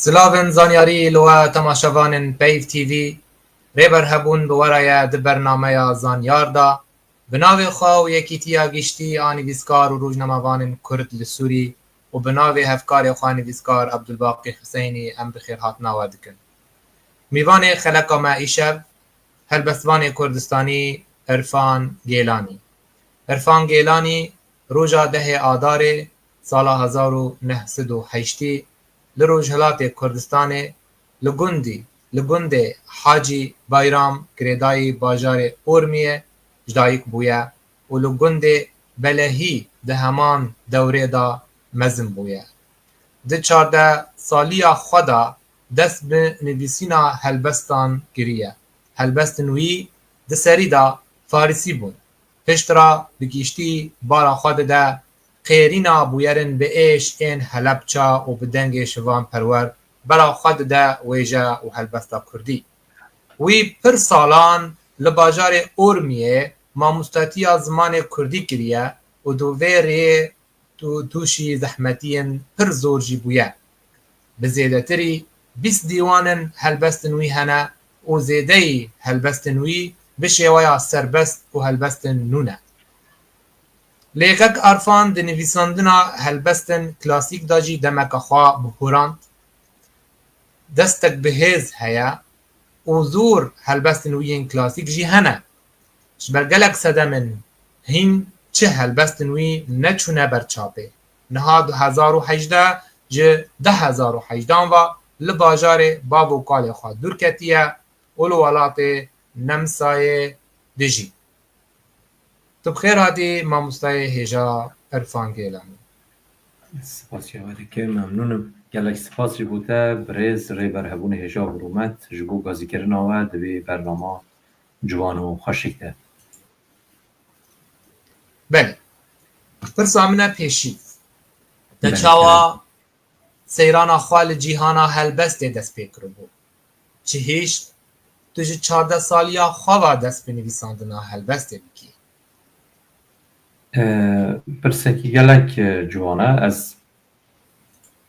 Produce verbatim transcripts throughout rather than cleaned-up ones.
Silavên zanyarî li we temaşevanên Peyv T V. Rêber Hebûn bi we re ye di bernameya Zanyar de. Bi navê xwe û yekîtiya giştî a nivîskar û rojnamevanên Kurd li Sûrî û bi navê hevkarê xwe nivîskar Abdulbaqî Huseynî em bi xêrhatina we dikin. Mîvanê xeleka me îşev helbestvanê Kurdistanî Irfan Gêlanî. Irfan Gêlanî roja dehê Adarê sala hezar û neh sed û heştî li rojhilatê Kurdistanê li gundî, li gundê Hacî Bayram girêdayî bajarê Urmiyê ji dayik bûye û li gundê Belehî di heman dewrê de mezin bûye. Di çardeh saliya xwe de dest bi nivîsîna helbestan kiriye. Helbestên wî di serî de farisî bûn. Piştre bi giştî bala xwe dide qêrîna bûyerin bi êş ên Helebça û bi dengê Şivan Perwer bala xwe dide wêje û helbesta kurdî. Wî pir salan li bajarê Urmiyê mamostatiya zimanê kurdî kiriye û di vê rêyê tu-, tûşî zehmetiyên pir zor jî bûye. Bi zêdetirî bîst dîwanên helbestên wî hene û zêdeyî helbestên wî bi şêweya serbest û helbestên nû ne. Lêxek Arfan di nivîsandina helbestên klasîk de jî demeke xwe bihurand. Destek bi hêz heye û zor helbestên wî yên klasîk jî hene. Ji ber gelek sedemên hîn çi helbestên wî neçûne ber çapê. Niha du hezar û hejdeh ji du hezar û hejdan ve li bajarê bav û kalê xwe dûr ketiye û li welatê Nemsayê dijî. Tu bi xêr hatî mamostayê hêja Irfan Gêlanî. Spasiya we dikim, memnûn im. Gelek spas jî bo te, birêz Rêber Hebûn hêja û rûmet ji bo gazîkirina we di vê bernama ciwan û xweşik de. Belê. Pirsa min e pêşî. Te Belê, çawa kerem. Seyrana xwe li cîhana helbestê dest pê kiribû? Çi hişt tu ji çardeh saliya xwe ve dest bi nivîsandina helbestê bikî? E, pirsekî gelek, e, ciwan e. Ez,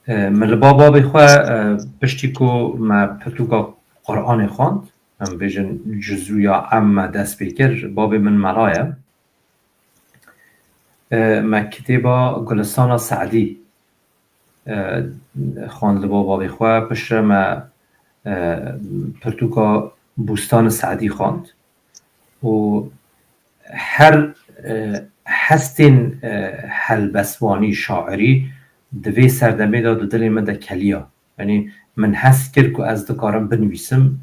e, min li ba babê xwe, e, piştî ku me pirtûka Quranê xwend, em bêjin cizûya emme dest pê kir, babê min mela ye. E, me kitêba Gulistana Se'dî, e, xwend li ba babê xwe, piştre me, e, pirtûka Bûstana Se'dî xwend û her, e, hestên, e, helbestvanî, şairî di vê serdemê de di dilê min de keliya. Yanî min hest kir ku ez dikarim binivîsim,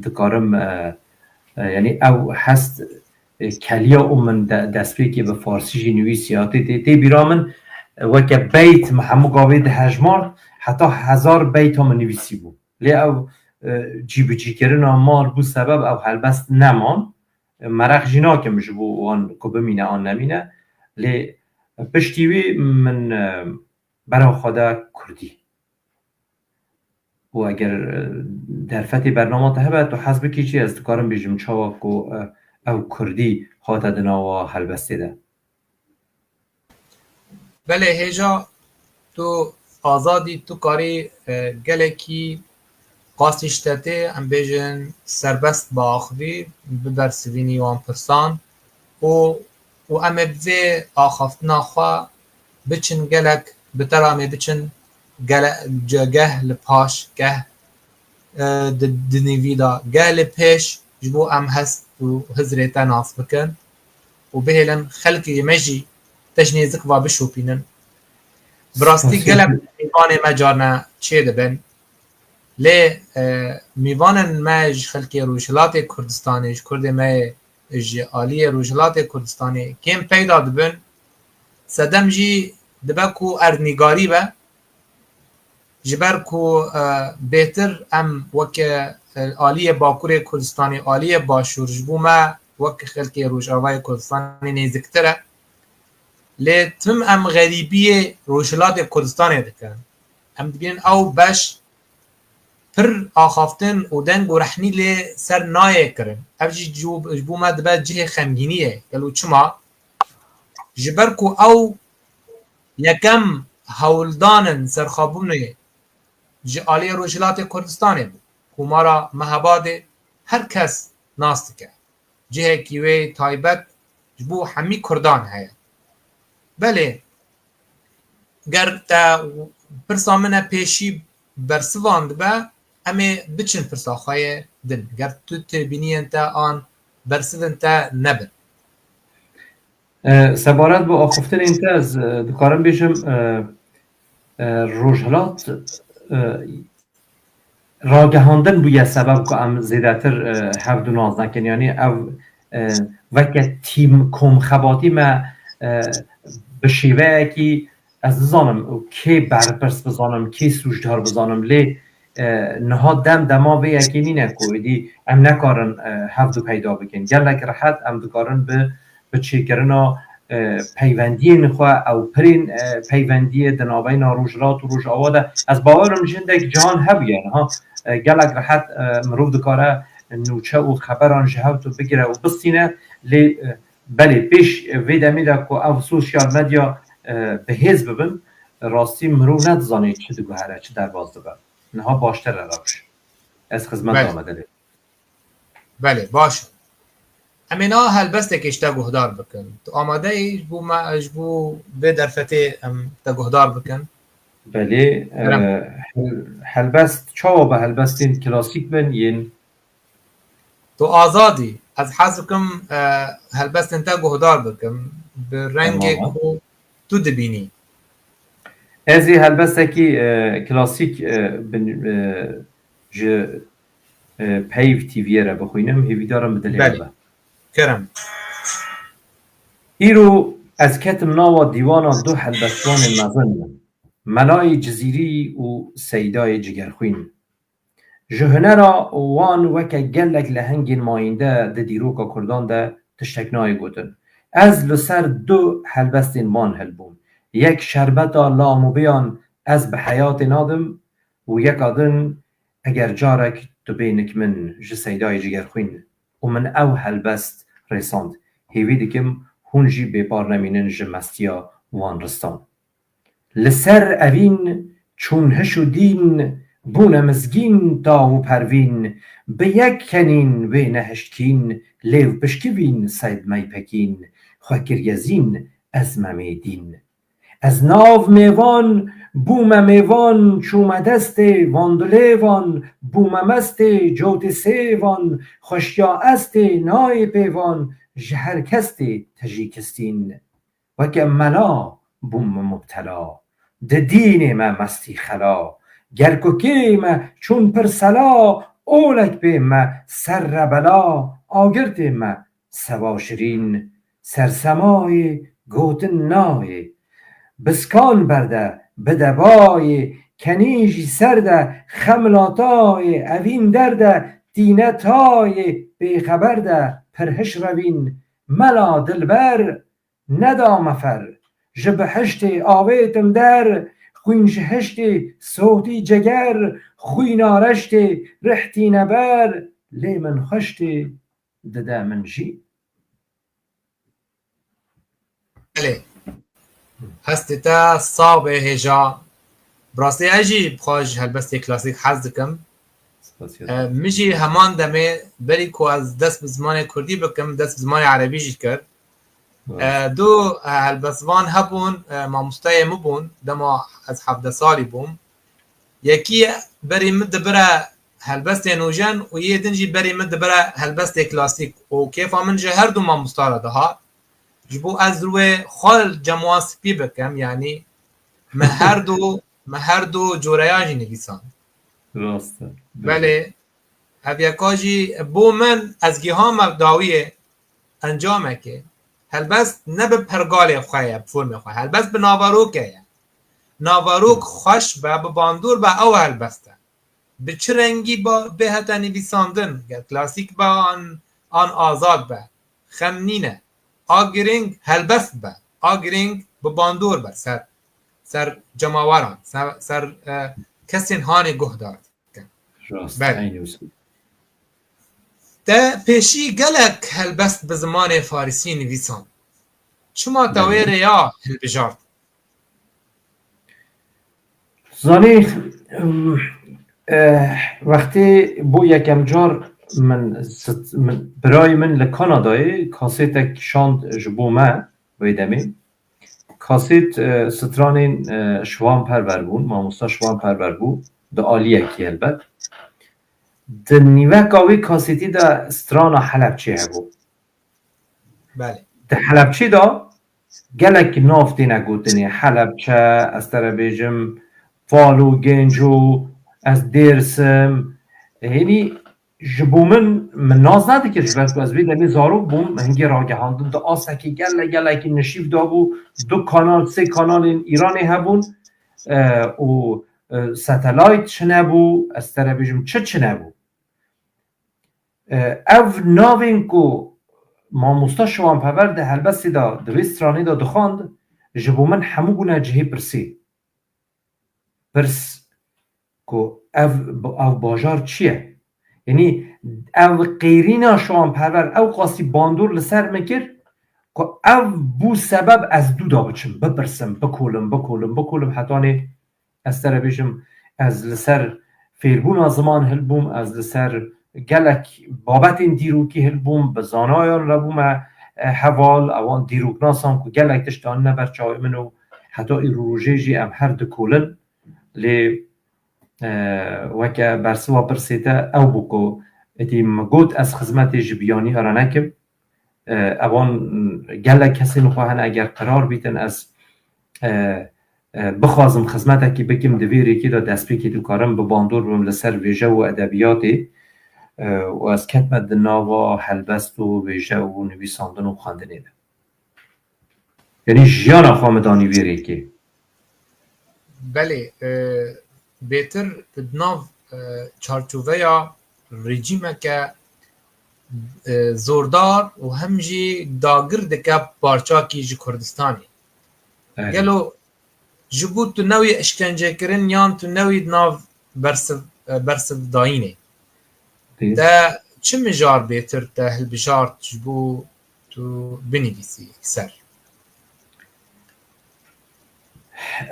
dikarim, e, e, yanî ew hest, e, keliya û min de, destpêkê bi farsî jî nivîsiya. Tê, tê, tê bîra min, e, weke beyt min hemû gavê dihejmar, heta hezar beyta min nivîsî bû. Lê ew, e, cîbicîkirina mal bû sebeb ew helbest neman. Mereq jî nakim ji bo wan ku bimîne an nemîne. Lê piştî wî min, e, bera xwe da kurdî. Û eger, e, derfetê bernama te hebe, tu hez bikî jî, ez dikarim bêjim çawa ku, e, ew kurdî hate di nava helbestê de. Belê hêja tu azadî, tu karî, e, gelekî qasî ji te tê, em bêjin serbest biaxivî, bibersivînî wan pirsan û, û em ê bi vê axaftina xwe biçin gelek, bi teramê biçin gele-, ge-, geh li paş, geh, e, di, di nîvî de, geh li pêş, ji bo em hest û hizrê te nas bikin û bihêlin xelkê me jî te ji nêzik ve bişopînin. Bi rastî Spasiya gelek mîvanê me carna çê dibin. Lê, e, mîvanên me ji xelkê Rojhilatê Kurdistanê, ji Kurdê me yê ji aliyê Rojhilatê Kurdistanê kêm peyda dibin. Sedem jî dibe ku erdnîgarî be. Ji ber ku, e, bêtir em weke, e, aliyê Bakurê Kurdistanê, aliyê Başûr ji bo me weke xelkê Rojavayê Kurdistanê nêziktir e. Lê tim em xerîbiyê Rojhilatê Kurdistanê dikin. Em dibînin ew beş pir axaftin û deng û rehnî lê ser nayê kirin. Ev jî ji, ji bo me dibe cihê xemgîniyê. Gelo çima? Ji ber ku ew yekem hewldanin serxwebûnê ji aliyê Rojhilatê Kurdistanê bû. Komara Mehabadê her kes nas dike. Cihekî wê taybet ji bo hemî Kurdan heye. Belê, ger te pirsa min e pêşî bersivandibe, em ê biçin pirsa xwe yê din. Ger tu têbîniyên te an bersivên te nebin. E, sebaret bi axiftinên te ez, e, dikarim bêjim, e, e, Rojhilat, e, ragihandin bûye sebeb ku em zêdetir, e, hevdu nas nekin. Yanî ev, e, weke tîm komxebatî me, e, bi şêweyekî, ez nizanim kê berpirs bizanim, kê sûcdar bizanim, lê, e, niha dem dema vê yekê nîne ku êdî em nekarin, e, hevdu peyda bikin. Gelek rehet em dikarin bi, bi çêkirina, e, peywendiyên xwe, ew pirên, e, peywendiyê di navbeyna Rojhilat û Rojava de. Ez bawer im ji hindek cihan hebûye niha, e, gelek rehet, e, mirov dikare nûçe û xeberan ji hevdu bigire û bistîne, lê, e, belê pêş vê demê de ku ev sosyal medya, e, bi hêz bibin, rastî mirov nedizane çi diguhere, çi derbas dibe. Niha baştir e rewş. Ez xizmeta Belê. me dilê. Belê, baş e. Em ê niha helbestekê ji te guhdar bikin. Tu amade yî ji bo me, ji bo vê derfetê em te guhdar bikin? Belê, e, Kerem. hel-, helbest çawa be, helbestên klasîk bin yên? Tu azad î. Ez hez dikim, e, helbestên te guhdar bikim. Bi rengê Tamam. ku tu dibînî. Ez ê helbestekî, e, klasîk, e, bin, e, ji, e, Peyv T V'ye re bixwînim. Hêvîdar im bi dilê Belê. Bibe. Kerem. Îro ez ketim nava dîwana du helbestvanên mezin, Melayê Cizîrî û Seydayê Cigerxwîn. Ji hunera wan weke gelek lehengên mayînde di dîroka Kurdan de tiştek nayê gotin. Ez li ser du helbestên wan hilbûm. Yek şerbeta lamûbiyan Ez bi heyatê nadim û yeka din Eger carek tu bê nik min ji Seydayê Cigerxwîn û min ew helbest rêsand. Hêvî dikim hûn jî bêpar nemînin ji mestiya wan ristan. Li ser evîn çûn hiş û dîn, bûne mizgîn tav û pervîn, bi yek kenîn wê nehişt kîn, lêv pişkivîn seyd meypekîn, xwe kiriye zîn ez memê dîn. Ez nav mêvan, bûme mêvan, çûme destê vandulêvan, bûme mestê cotê sêvan, xweşiya estê nayê pêvan, ji her kes tê tejî kistîn. Weke mela bûm min mubtela, di dînê me mestî xela. Gerkokê me çûn pir sela, olek pê me serre bela, agirtê me sewa şirîn. Sersemayê gotin nayê, biskan berde bide bayê, kenî jî ser de xemla tayê, evîn derde tîne tayê, bêxeber de pir hiş revîn. Mela dilber neda me fer, ji bihiştê avêtim der, xwîn ji hiştê sotî ceger, xwîna reştê rih tîne ber, lê min xweştê dide min jî. Belê. Hestê te sax be hêja. Bi rastî ez jî bi xwe ji helbestê klasîk hez dikim. Spasiya. E, min jî heman demê berî ku ez dest bi zimanê kurdî bikim, dest bi zimanê erebî jî kir. E, du, e, helbestvan hebûn, e, mamosteyê min bûn, dema ez hevdeh salî bûm. Yekî berî min dibire helbestê nûjen û yê din jî berî min dibire helbestê klasîk û kêfa min ji her du mamosta re dihat. Ji bo ez rûyê xwe li cem wan spî bikim, yanî me her du, me her du coreyan jî nivîsand. Rast e. Belê, ev yeka jî bo min, ez gihame dawiyê encamekê. Helbest ne bi pergalê xwe ye, bi formê xwe. Helbest bi naveroke ye. Naverok xweş be, bi bandor be, ew helbest e. Bi çi rengî be, bê hete nivîsandin, ger klasîk be an, an azad be, xem nîne. A girîng helbest be, a girîng bi bandor be ser, ser cemaweran, ser, ser, e, kesên hanê guhdar dikin. Rast, Belê. Eynî wisa. Te pêşî gelek helbest bi zimanê farisî nivîsand. Çima te wê Belê. rêya hilbijart? Zanî, em, eh, wextê bo yekem car min st-, min, birayê min li Kanadayê kasêtek şand ji bo me wê demê. Kasêt, eh, stranên, eh, Şivan Perwer bûn, mamosta Şivan Perwer bû, di aliyekî helbet. Di nîveka wê kasêtî de strana Helebçê hebû. Belê. Di Helebçê de gelek nav têne gotinê. Helebçe, ez te re bêjim, Falo, Genco, ez Dêrsim. Hênî ji bo min, min nas nedikir, ji ber ku ez vê demê zarok bûm, hingê ragihandin di astekî gelek, gelekî nişîv dabû, du kanal, sê kanalên Îranê hebûn, e, û, e, satelayt çinebû, ez te re bêjim, çi çinebû. E, ev navên ku mamosta Şivan Pever di helbestê de, di vê stranê de dixwand, ji bo min hemû bûne cihê pirsê. Pirs ku ev, ev bajar çi ye? Yanî ev qêrîna Şivan Perwer ew qasî bandor li ser min kir ku ev bû sebeb ez dû da biçim, bipirsim, bikolim, bikolim, bikolim, hetanê ez te re bêjim, ez li ser fêrbûna ziman hilbûm, ez li ser gelek babetên dîrokî hilbûm, bi zanayan re bûme, e, heval, ewan dîroknasan ku gelek tişt danine ber çavê min û heta îro rojê jî em her dikolin. Lê, e, weke bersiva pirsê te ew bû ku êdî min got ez xizmetê ji biyaniya re nekim. E, ewan gelek kesên xwe hene, eger qerar bîtin ez, e, e, bixwazim xizmetekî bikim, di vê rêkê de destpêkê dikarim bi bandor bim li ser vêje û edebiyatê, e, û ez ketme di nava helbest û vêje û nivîsandin û xwendinê de. Yanî jiyana xwe min danî vê rêkê. Belê, e, bêtir di nav, e, çarçoveya rejîmeke, e, zordar û hem jî dagir dike parçakî ji Kurdistanê. Evet. Gelo ji bo tu newî işkencekirin yan tu newî di nav bersiv, e, bersivdayînê? Dî. Te çi mijar bêtir te hilbijart ji bo tu binivîsî ser?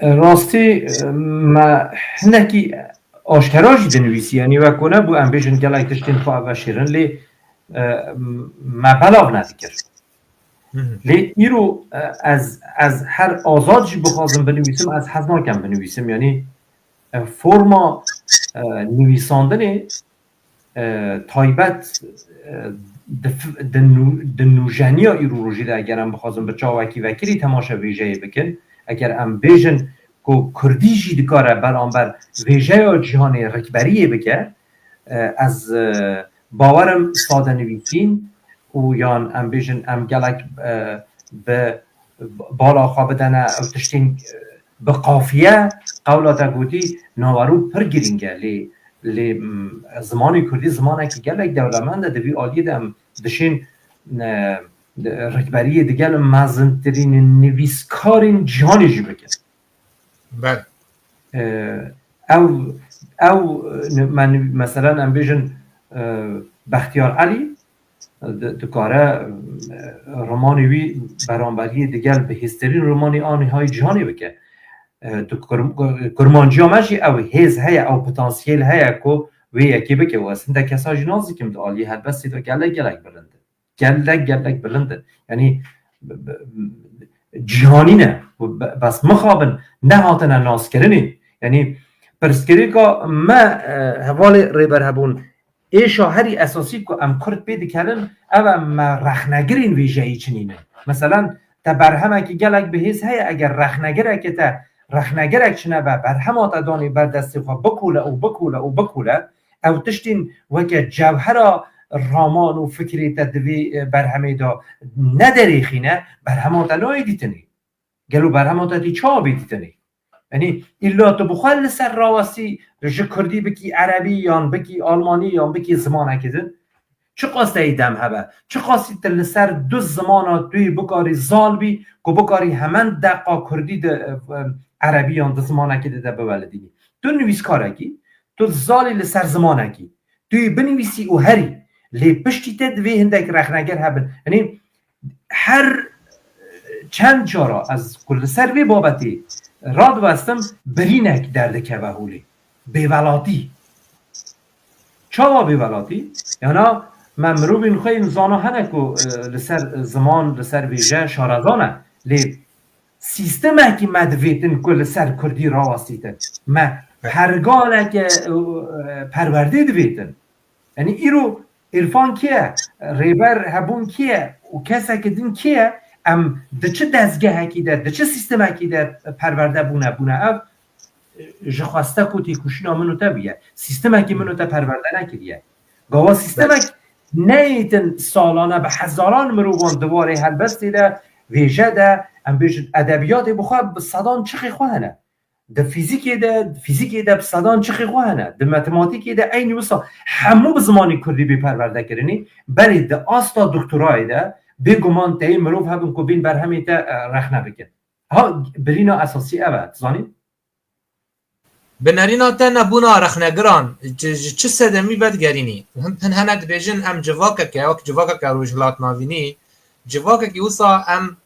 Rastî, me hinekî aşkera jî dinivîsî, yanî wek ku nebû, em bêjin gelek tiştên xwe veşêrin, lê, e, me belav nedikir. Hı hı. Lê îro, e, ez, ez her azad jî bixwazim binivîsim, ez hez nakem binivîsim, yanî, e, forma, e, nivîsandinê, e, taybet, e, di f-, di nû-, di nûjeniya îro rojê de eger em bixwazin bi çawekî vekirî temaşe vêjeyê bikin, eger em bêjin ku kurdî jî dikare beramber vêjeya cîhanê rikberiyê bike, e, ez, e, bawerim sadenivîsîn û yan em bêjin em gelek, e, bi bala xwe bidene ew tiştên, e, bi qafiye, qewla te gotî, nawerû pir girîng e, lê, lê, m, zimanê kurdî zimanekî gelek dewlemend e, di vî aliyê de em dişên, e, rikberiyê digel mezintirîn nivîskarên cîhanê jî bikin. Belê. E, ew, ew, e, me, meselen em bêjin, e, Bextiyar Elî, di-, dikare, e, romanê wî beramberiyê digel bihêztirîn romanê a nihayî cîhanê bike. E, di kur-, kurmanciya me jî ew hêz heye, ew potansiyel heye ku wê yekê bike. Û ez hindek kesa jî nazikim di aliyê helbestê de gelek, gelek bilind in. Gelek, gelek bilind in. Yanî, b-, b-, cîhanî ne. Û be-, bes mixabin nehatine naskirinê. Yanî, pirsgirêka me, e, hevalê Rêber Hebûn, êşa herî esasî ku em Kurd pê dikenin, ev e me rexnegirên vêjeyî çinînin. Meselen, te berhemekî gelek bihêz heye, eger rexnegirekê te, rexnegerek çinebe, berhema te danî ber destê xwe, bikole û bikole û bikole, ew tiştên weke cewhera raman û fikrê te di vê, e, berhemê de nederêxîne, berhema te nayê dîtinê. Gelo berhema te tê çawa bê dîtinê? Yanî îlla tu bi xwe li ser rawestî ji kurdî bikî erebî yan bikî almanî yan bikî zimanekî din? Çiqas te yê dem hebe, çiqasî tu li ser du zimana tu yê bikarî zal bî, ku bikarî hemen deqa kurdî di, e, e, erebî yan di zimanekî di de biweledînî. Tu nivîskarekî, tu zalî li ser zimanekî. Tu yê binivîsî û herî. Lê piştî te divê hindek rexneger hebin. Yanî her çend cara ez ku li ser vê babetê Radiwestim birînek derdikeve holê. Bêwelatî. Çawa bêwelatî? Yana me mirovên xwe yên zana hene ku, e, li ser ziman, li ser vêje şarezan e. Lê sîstemekî me divêtin ku li ser kurdî rawestîtin. Me pergaleke, e, e, perwerdê divêtin. Yanî îro Îrfan kê ye? Rêber Hebûn kê ye? Û keseke din kê ye? Em di çi dezgehekî de, di çi sîstemekî de perwerde bûne? Bûne ev, e, ji xweste ku têkoşîna min û te bûye. Sîstemekî min û te perwerde nekiriye. Gawa sîstemek neyêtin salane bi hezaran mirovan di warê helbestê de, vêje de, em bêjin edebiyatê bi xwe bi sedan çixê xwe hene. Di fîzîkê de, fîzîkê de bi sedan çixê xwe hene. Di matematîkê de eynî wisa hemû bi zimanê kurdî bê perwerdekirinê. Belê di asta doktorayê de bêguman teyê mirov hebin ku bên berhemê te, e, rexne bikin. Ha, birîna esasî ev e, tu zanî? Bi nerîna te nebûna rexnegiran, ji, ji çi sedemî vedigerînî? Hin, hin hene dibêjin em civakeke, wek civakeke Rojhilat Navînî, civakekî wisa em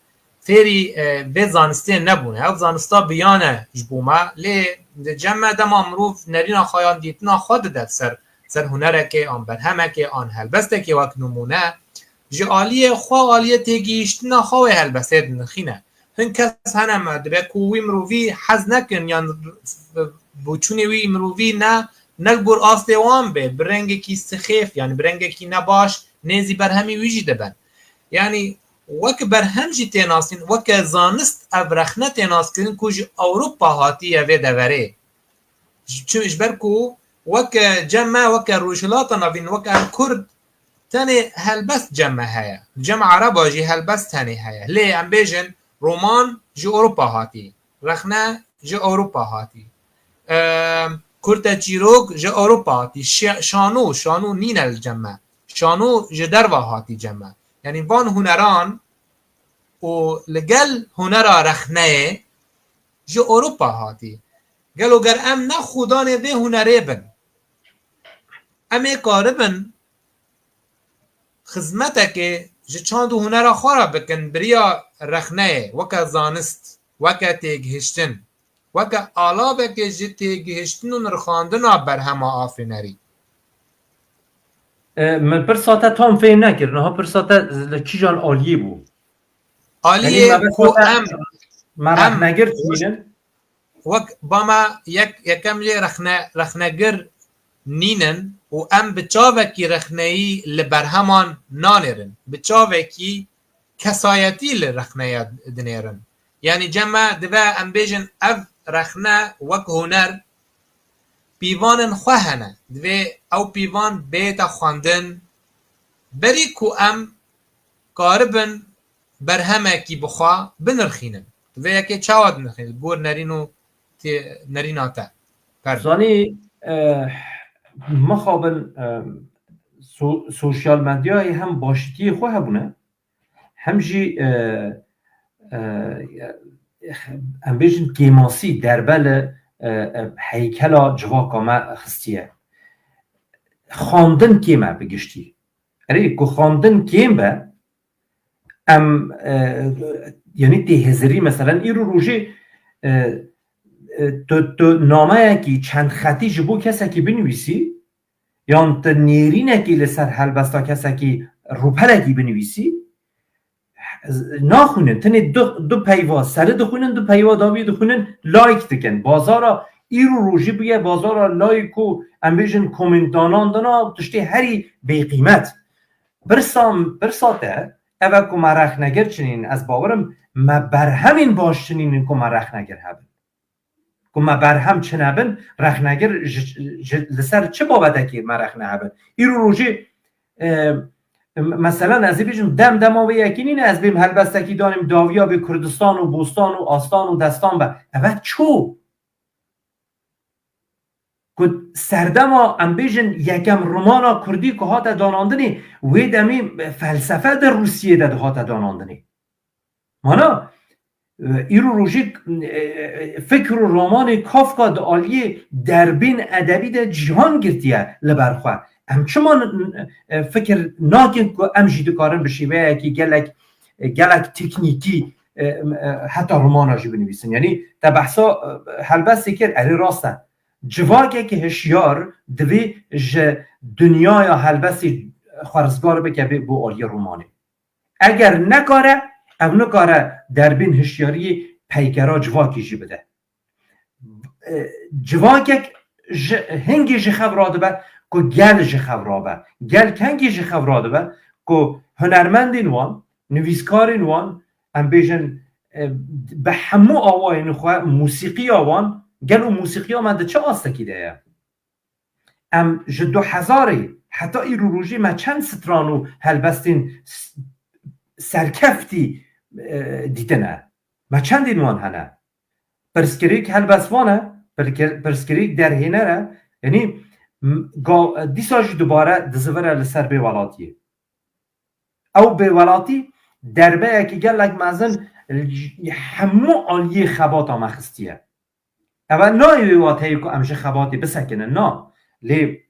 fêrî, e, vê zanistê nebûne. Ev zanista biyan e ji bo me, lê di cem me dema mirov nerîna xwe yan dîtina xwe dide ser, ser hunerekê, an berhemekê, an helbestekê wek nimûne, ji aliyê xwe, aliyê têgihiştina xwe wê helbestê dinirxîne. Hin kes hene me dibe ku wî mirovî hez nekin yan boçûnê wî mirovî ne, ne li gor astê wan bê, bi rengekî sixêf, yanî bi rengekî nebaş, nêzî berhemî wî jî dibin. Yanî weke berhem jî tê nasîn, weke zanist ev rexne tê naskirin ku ji Ewropa hatiye vê deverê. Ji, çi, ji ber ku weke cem me, weke Rojhilata Navîn, weke em Kurd, tenê helbest cem me heye. Cem Ereba jî helbest tenê heye. Lê em bêjin roman ji Ewropa hatî. Rexne ji Ewropa hatî. Eee, kurte çîrok ji Ewropa hatî. Şi-, şano, şano nîne li cem me. Şano ji derva hatî cem me. Yanî van huneran û li gel hunera rexneyê ji Ewropa hatî. Gelo ger em ne xwedanê vê hunerê bin, em ê karibin xizmetekê ji çand û hunera xwe re bikin, bi riya rexneyê, weke zanist, weke têgihiştin, weke alavekê ji têgihiştin û nirxandina berhema afirînerî. E, min pirsa te tam fêm nekir. Niha pirsa te li kîjan aliyê bû? Aliyê Yanî me ku bes em, me em rexnegir dibînin. Wek ba me yek, yekem jê rexne-, rexnegir nînin û em bi çavekî rexneyî li berheman nanêrin. Bi çavekî kesayetî li rexneya dinêrin. Yanî cem me dibe em bêjin ev rexne wek huner pîvanên xwe hene. Divê ew pîvan bête xwendin. Berî ku em karibin berhemekî bi xwe binirxînin. Divê yekê çawa dinirxînin? Li gor nerîn û tê-, nerîna te. Pardon. Zanî, e, mixabin, e, so-, sosyal medyayê hem başitiyê xwe hebûne, hem jî, e, e, em bêjin kêmasî derbe li, e, e, heykela civaka me xistiye. Xwendin kêm e bi giştî. Erê, ku xwendin kêm be, em, e, yanî tê hizirî, meselen, îro rojê, e, e, tu, tu nameyekî çend xetî ji bo kesekî binivîsî, yan tu nêrînekî li ser helbesta kesekî rûpelekî binivîsî, naxwînin. Tenê du, du peyva serî dixwînin, du peyva dawî dixwînin, like dikin. Bazara îro rojî bûye bazara like û em bêjin komentanandina tiştê herî bêqîmet. Pirsa, pirsa te ev e ku me rexnegir çinîn, ez bawerim me berhemên baş çinînin ku me rexnegir hebin. Ku me berhem çinebin, rexnegir ji, ji, li ser çi babetekê me rexne hebin? Îro rojê, e, m-, meselan ez ê bêjim dem dema wê yekî nîne, ez bêm helbestekî danêm dawiya bê Kurdistan û bostan û astan û destan be. Eve ço? Ku serdema em bêjin yekem romana kurdî ku hate danandinê, wê demê felsefe di Rûsiyê de dihate danandinê. Mana, e, îro rojê, e, e, fikr û romanê Kafka di aliyê derbên edebî de cîhan girtiye li ber xwe. Em çima n-, n-, e, fikir nakin ku em jî dikarin bi şêweyekî gelek, e, gelek teknîkî, e, e, heta romana jî binivîsin. Yanî te behsa, e, helbestê kir, erê rast e. Civakekî hişyar divê ji dinyaya helbestê xwe rizgar bike bê bo aliyê romanê. Eger nekare, ew nikare derbên hişyariyê peykera civakê jî bide. E, civakek ji, hingê ji xev radibe ku gel ji xev rabe. Gel kengî ji xev radibe ku hunermendên wan, nivîskarên wan, em bêjin, e, bi hemû awayên xwe, mûsîqiya wan, gelo mûsîqiya me di çi astekî de ye? Em ji du hezarê heta îro rojê me çend stran û helbestên s-, serkeftî, e, dîtine? Me çendên wan hene? Pirsgirêk helbestvan e, pirke-, pirsgirêk derhêner e. Yanî, m-, ga-, dîsa jî dubare dizivire li ser bêwelatiyê. Ew bêwelatî derbeyekî gelek mezin li hemû aliyê xebata me xistiye. Ev e nayê wê wateyê ku em ji xebatê bisekinin, na. Lê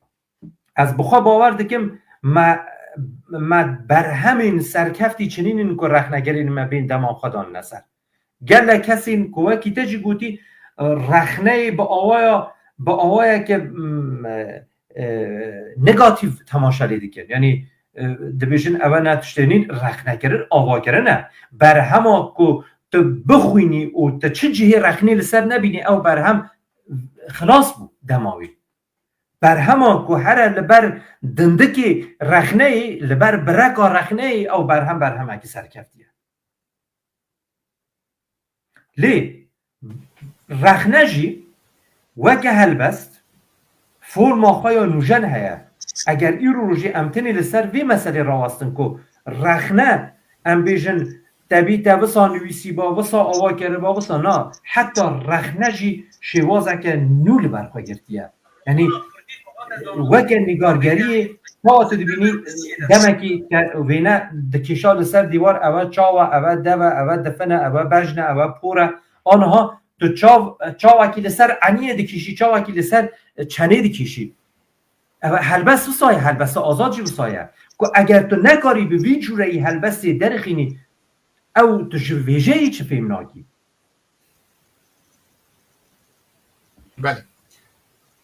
ez bi xwe bawer dikim, me, me berhemên serkeftî çinînin ku rexnegerên me bên dema xwe danine ser. Gelek kesên ku wekî te jî gotî, rexneyê bi awaya, bi awayeke, mm, e, e, negatîf temaşe lê dikin. Yanî, e, dibêjin ev ne tiştê nîn, rexnekirin, avakirin e. Berhema ku tu bixwînî û tu çi cihê rexnê li ser nebînî, ew berhem xilas bû dema wî. Berhema ku here li ber dindikê rexneyê, li ber bireka rexneyê, ew berhem berhemekî serkeftî ye. Lê rexne jî weke helbest forma xwe ya nûjen heye. Eger îro rojê em tenê li ser vê meselê rawestin ku rexne, em bêjin, te bî te wisa nivîsîba, wisa awa kiriba, wisa na, heta rexne jî şêwazeke nû li ber xwe girtiye. Yanî weke nîgargeriyê, çawa tu dibînî demekî ke-, vêne dikêşa li ser dîwar, ev e çaw e, ev e dev e, ev e difin e, ev e bejn e, ev e por e. Aniha tu çav, çawekî li ser eniyê dikêşî, çawekî li ser çenê dikêşî. Ev e helbest wisa ye, helbesta azad jî wisa ye. Ku eger tu nekarî bi vî cûreyî helbestê derxînî, ew tu ji vêjeyî çi fêm nakî? Belê.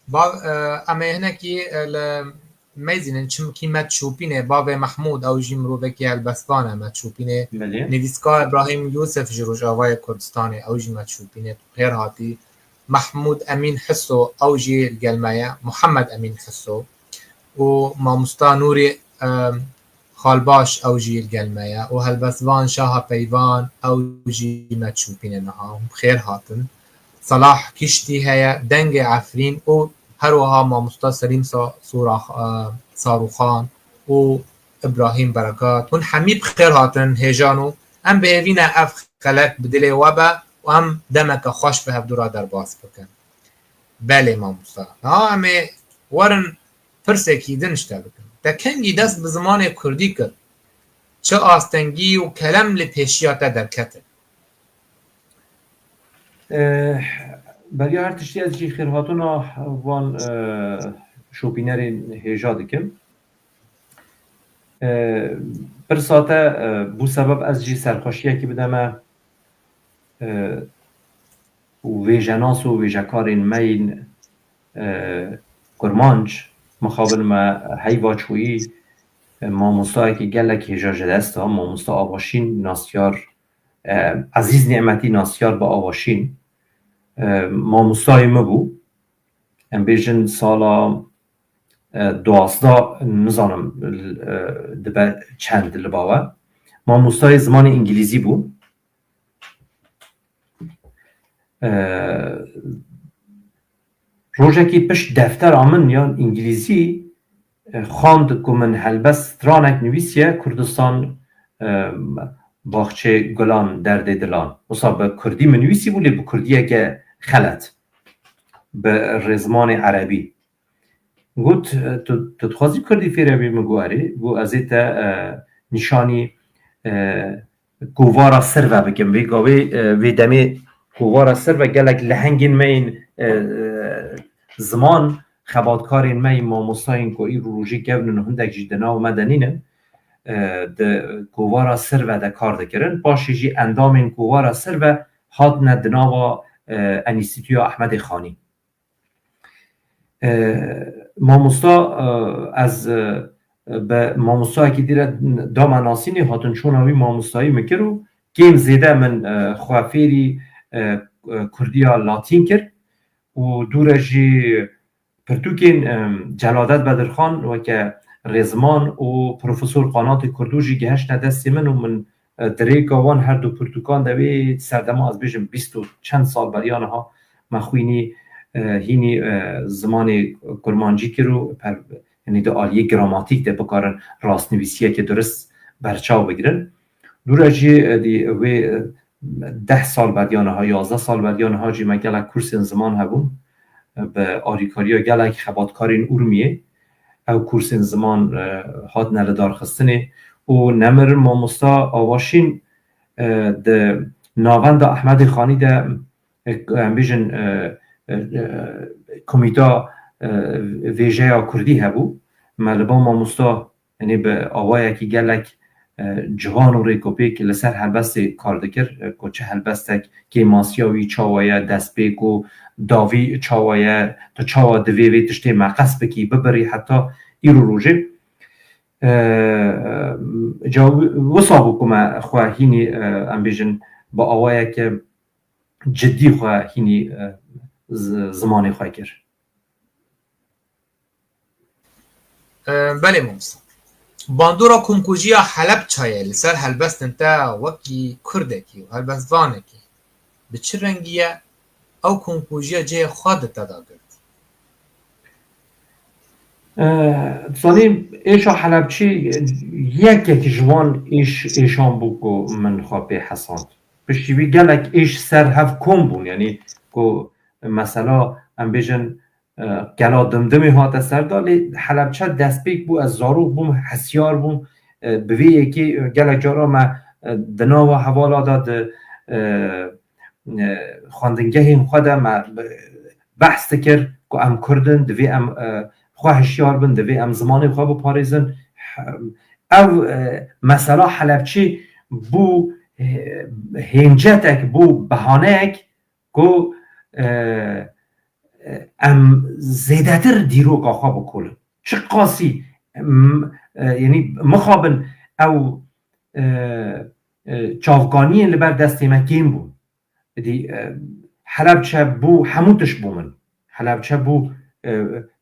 Bav, e, em ê hinekî, e, li meyzînin, çimkî me çûpînê, bavê Mehmûd, ew jî mirovekî helbestvan e, me çûpînê. Belê. Nivîskar Îbrahîm Yûsif ji Rojavayê Kurdistanê, ew jî me çûpînê, tu xêr hatî. Mehmûd Emîn Hiso, ew jî li gel me ye, Muhammed Emîn Hiso û mamosta Nûrî, e, Xalbaş, ew jî li gel me ye û helbestvan Şaha Peyvan, ew jî me çûpîne niha. Hûn bi xêr hatin. Selah Kiştî heye, Dengê Efrîn û her wiha mamosta Selîm Sa-, Sura-, e, Sarûxan û Îbrahîm Berekat. Hûn hemî bi xêr hatin hêjan û em bi hêvî ne ev xelek bi dilê we be û em demeke xweş bi hevdû re derbas bikin. Belê mamosta. Niha em ê werin pirsekî din ji te bikin. Te kengî dest bi zimanê kurdî kir? Çi astengî û kelem li pêşiya te derketin? Eh, beriya her tiştî ez jî xêrhatina van, eh, şopînerên hêja dikim. Eh, pirsa te, eh, bû sebeb ez jî serxweşiyekî bideme, eh, û wêjenas û wêjekarên me yên, e, kurmanc, mixabin me heyva çûyî, e, mamostayekî gelek hêja ji dest da, mamosta Avaşîn, nasyar, e, Ezîz Nîmetî, nasyar bi Avaşîn, e, mamostayê min bû. Em bêjin sala, e, duwazdeh, nizanim, e, dibe çend li bawe. Mamostayê zimanê îngilîzî bû. E, rojekî pişt deftera min ya îngilîzî, e, xwend ku min helbest stranek nivîsiye, Kurdistan, e, baxçê gulan, derdê dilan. Wisa bi kurdî min nivîsî bû, lê bi kurdiyeke xelet. Bi rêzmanê erebî. Got, "Tu, tu dixwazî kurdî fêr bî?" Min got, "Erê." Got, "Ez ê te, e, nîşanî, e, kovara Sirve bikim." Vê gavê, e, vê demê kovara Sirve gelek lehengên me yên, e, e, ziman, xebatkarên me yên, mamostayên ku îro rojî kevn in û hindek jî di nav me de nînin. e, di kovara Sirve de kar dikirin. Paşê jî endamên kovara Sirve hatine di nava, e, Enîstîtuya Ehmedê Xanî. E, mamosta, e, ez, e, bi mamostayekî dî re dame nasînê, hatinçûna wî mamostayî min kir û kêm zêde min, e, xwe fêrî, e, e, kurdiya latîn kir û dû re jî pirtûkên, e, Celadet Bedirxan weke rêziman û Profesor Qanatê Kurdû jî gihiştine destê min û min, e, di rêka wan her du pirtûkan de wê serdema, ez bêjim, bîst û çend sal beriya niha me xwînî, e, hînî, e, zimanê kurmancî kir û per-, yanî di aliyê gramatîk de bikarin rastnivîsiyeke durist berçav bigirin. Dû re jî, e, dî wê, e, deh sal beriya niha, yazdeh sal beriya niha jî me gelek kursên ziman hebûn, e, bi alîkariya gelek xebatkarên Urmiyê. Ew kursên ziman, e, hatine lidarxistinê û nemirin mamosta Avaşîn, e, di navenda Ehmedê Xanî de, e, em bêjin, e, e, e, komîta, e, vêjeya kurdî hebû. Me li ba mamosta, yanî bi awayekî gelek, e, ciwan û rêkopêk li ser helbestê kar dikir, e, ku çi helbestek kêmasiya wî çawa ye, destpêk û dawî çawa ye, tu çawa divê vê tiştê meqes bikî, bibirî heta îro rojê. E, e, ca wi-, wisa bû ku me xwe hînî, e, em bêjin, bi awayeke cidî xwe hînî, e, zi-, zimanê xwe kir. E, belê mamosta. Bandora komkujiya Helebçayê li ser helbestên te wekî kurdekî û helbestvanekî bi çi rengî ye? Ew komkujiya cihê xwe di te de girt? E, zanî, êşa Helebçî yekek ji wan êş, êşan bû ku min xwe pê hesand. Piştî wî gelek êş ser hev kom bûn. Yanî ku mesela, em bêjin, e, gela Dimdimê hate ser da, lê Helebçe destpêk bû, ez zarok bûm, hesiyar bûm, e, bi vê yekê, e, gelek cara me, e, di nava hevala de di, e, e, xwendingehên xwe de me, e, behs dikir ku em kurd in, divê em, e, xwe hişyar bin, divê em zimanê xwe biparêzin. Ev, e, mesela Helebçî bû, e, hêncetek, bû behaneyek ku, e, e, em zêdetir dîroka xwe bikolin. Çiqasî, m-, e, yanî mixabin ew, e, e, çavkaniyên li ber destê me kêm bûn. Dî, e, Helebçe bû, hemû tişt bû min. Helebçe bû, e,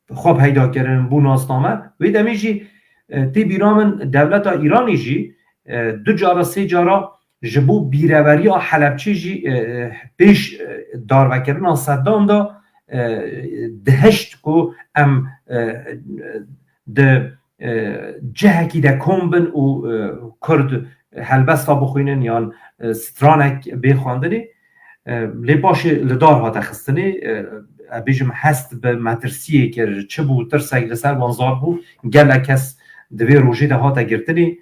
xwe peyda kirin, bû nasname. Wê demê jî, e, tê bîra min dewleta Îranê jî, e, du cara, sê cara ji bo bîreveriya Helebçê jî, e, e, pêş, e, darvekirina Seddam de, e, dihişt ku em, e, di, e, cihekî de kom bin û, e, Kurd helbesta bixwînin yan, e, stranek bê xwendinê. E, lê paşê li dar hate xistinê, e, e, bêjim hest bi metirsiyê kir, çi bû, tirsek li ser wan zar bû, gelek kes di vê rojê de hate girtinê,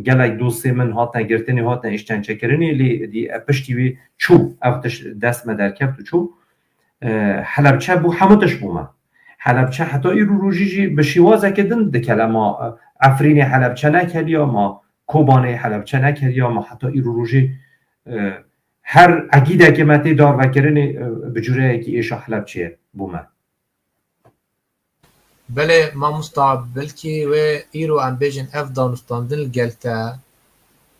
gelek dostê min hatine girtinê, hatine îşkencekirinê, lê dî, e, piştî wê çû, ev tişt dest me derkeft û çû. E, Helebçe bû, hemû tişt bû me. Helebçe heta îro rojî jî bi şêwazeke din dikele. Ma, e, Efrînê Helebçe nekeliya, ma Kobanê Helebçe nekeliya, ma heta îro rojê, e, her egîdekê me tê darvekirinê, e, bi cûreyekî êşa Helebçeyê bû me. Belê mamosta, belkî wê îro em bêjin ev danûstandin li gel te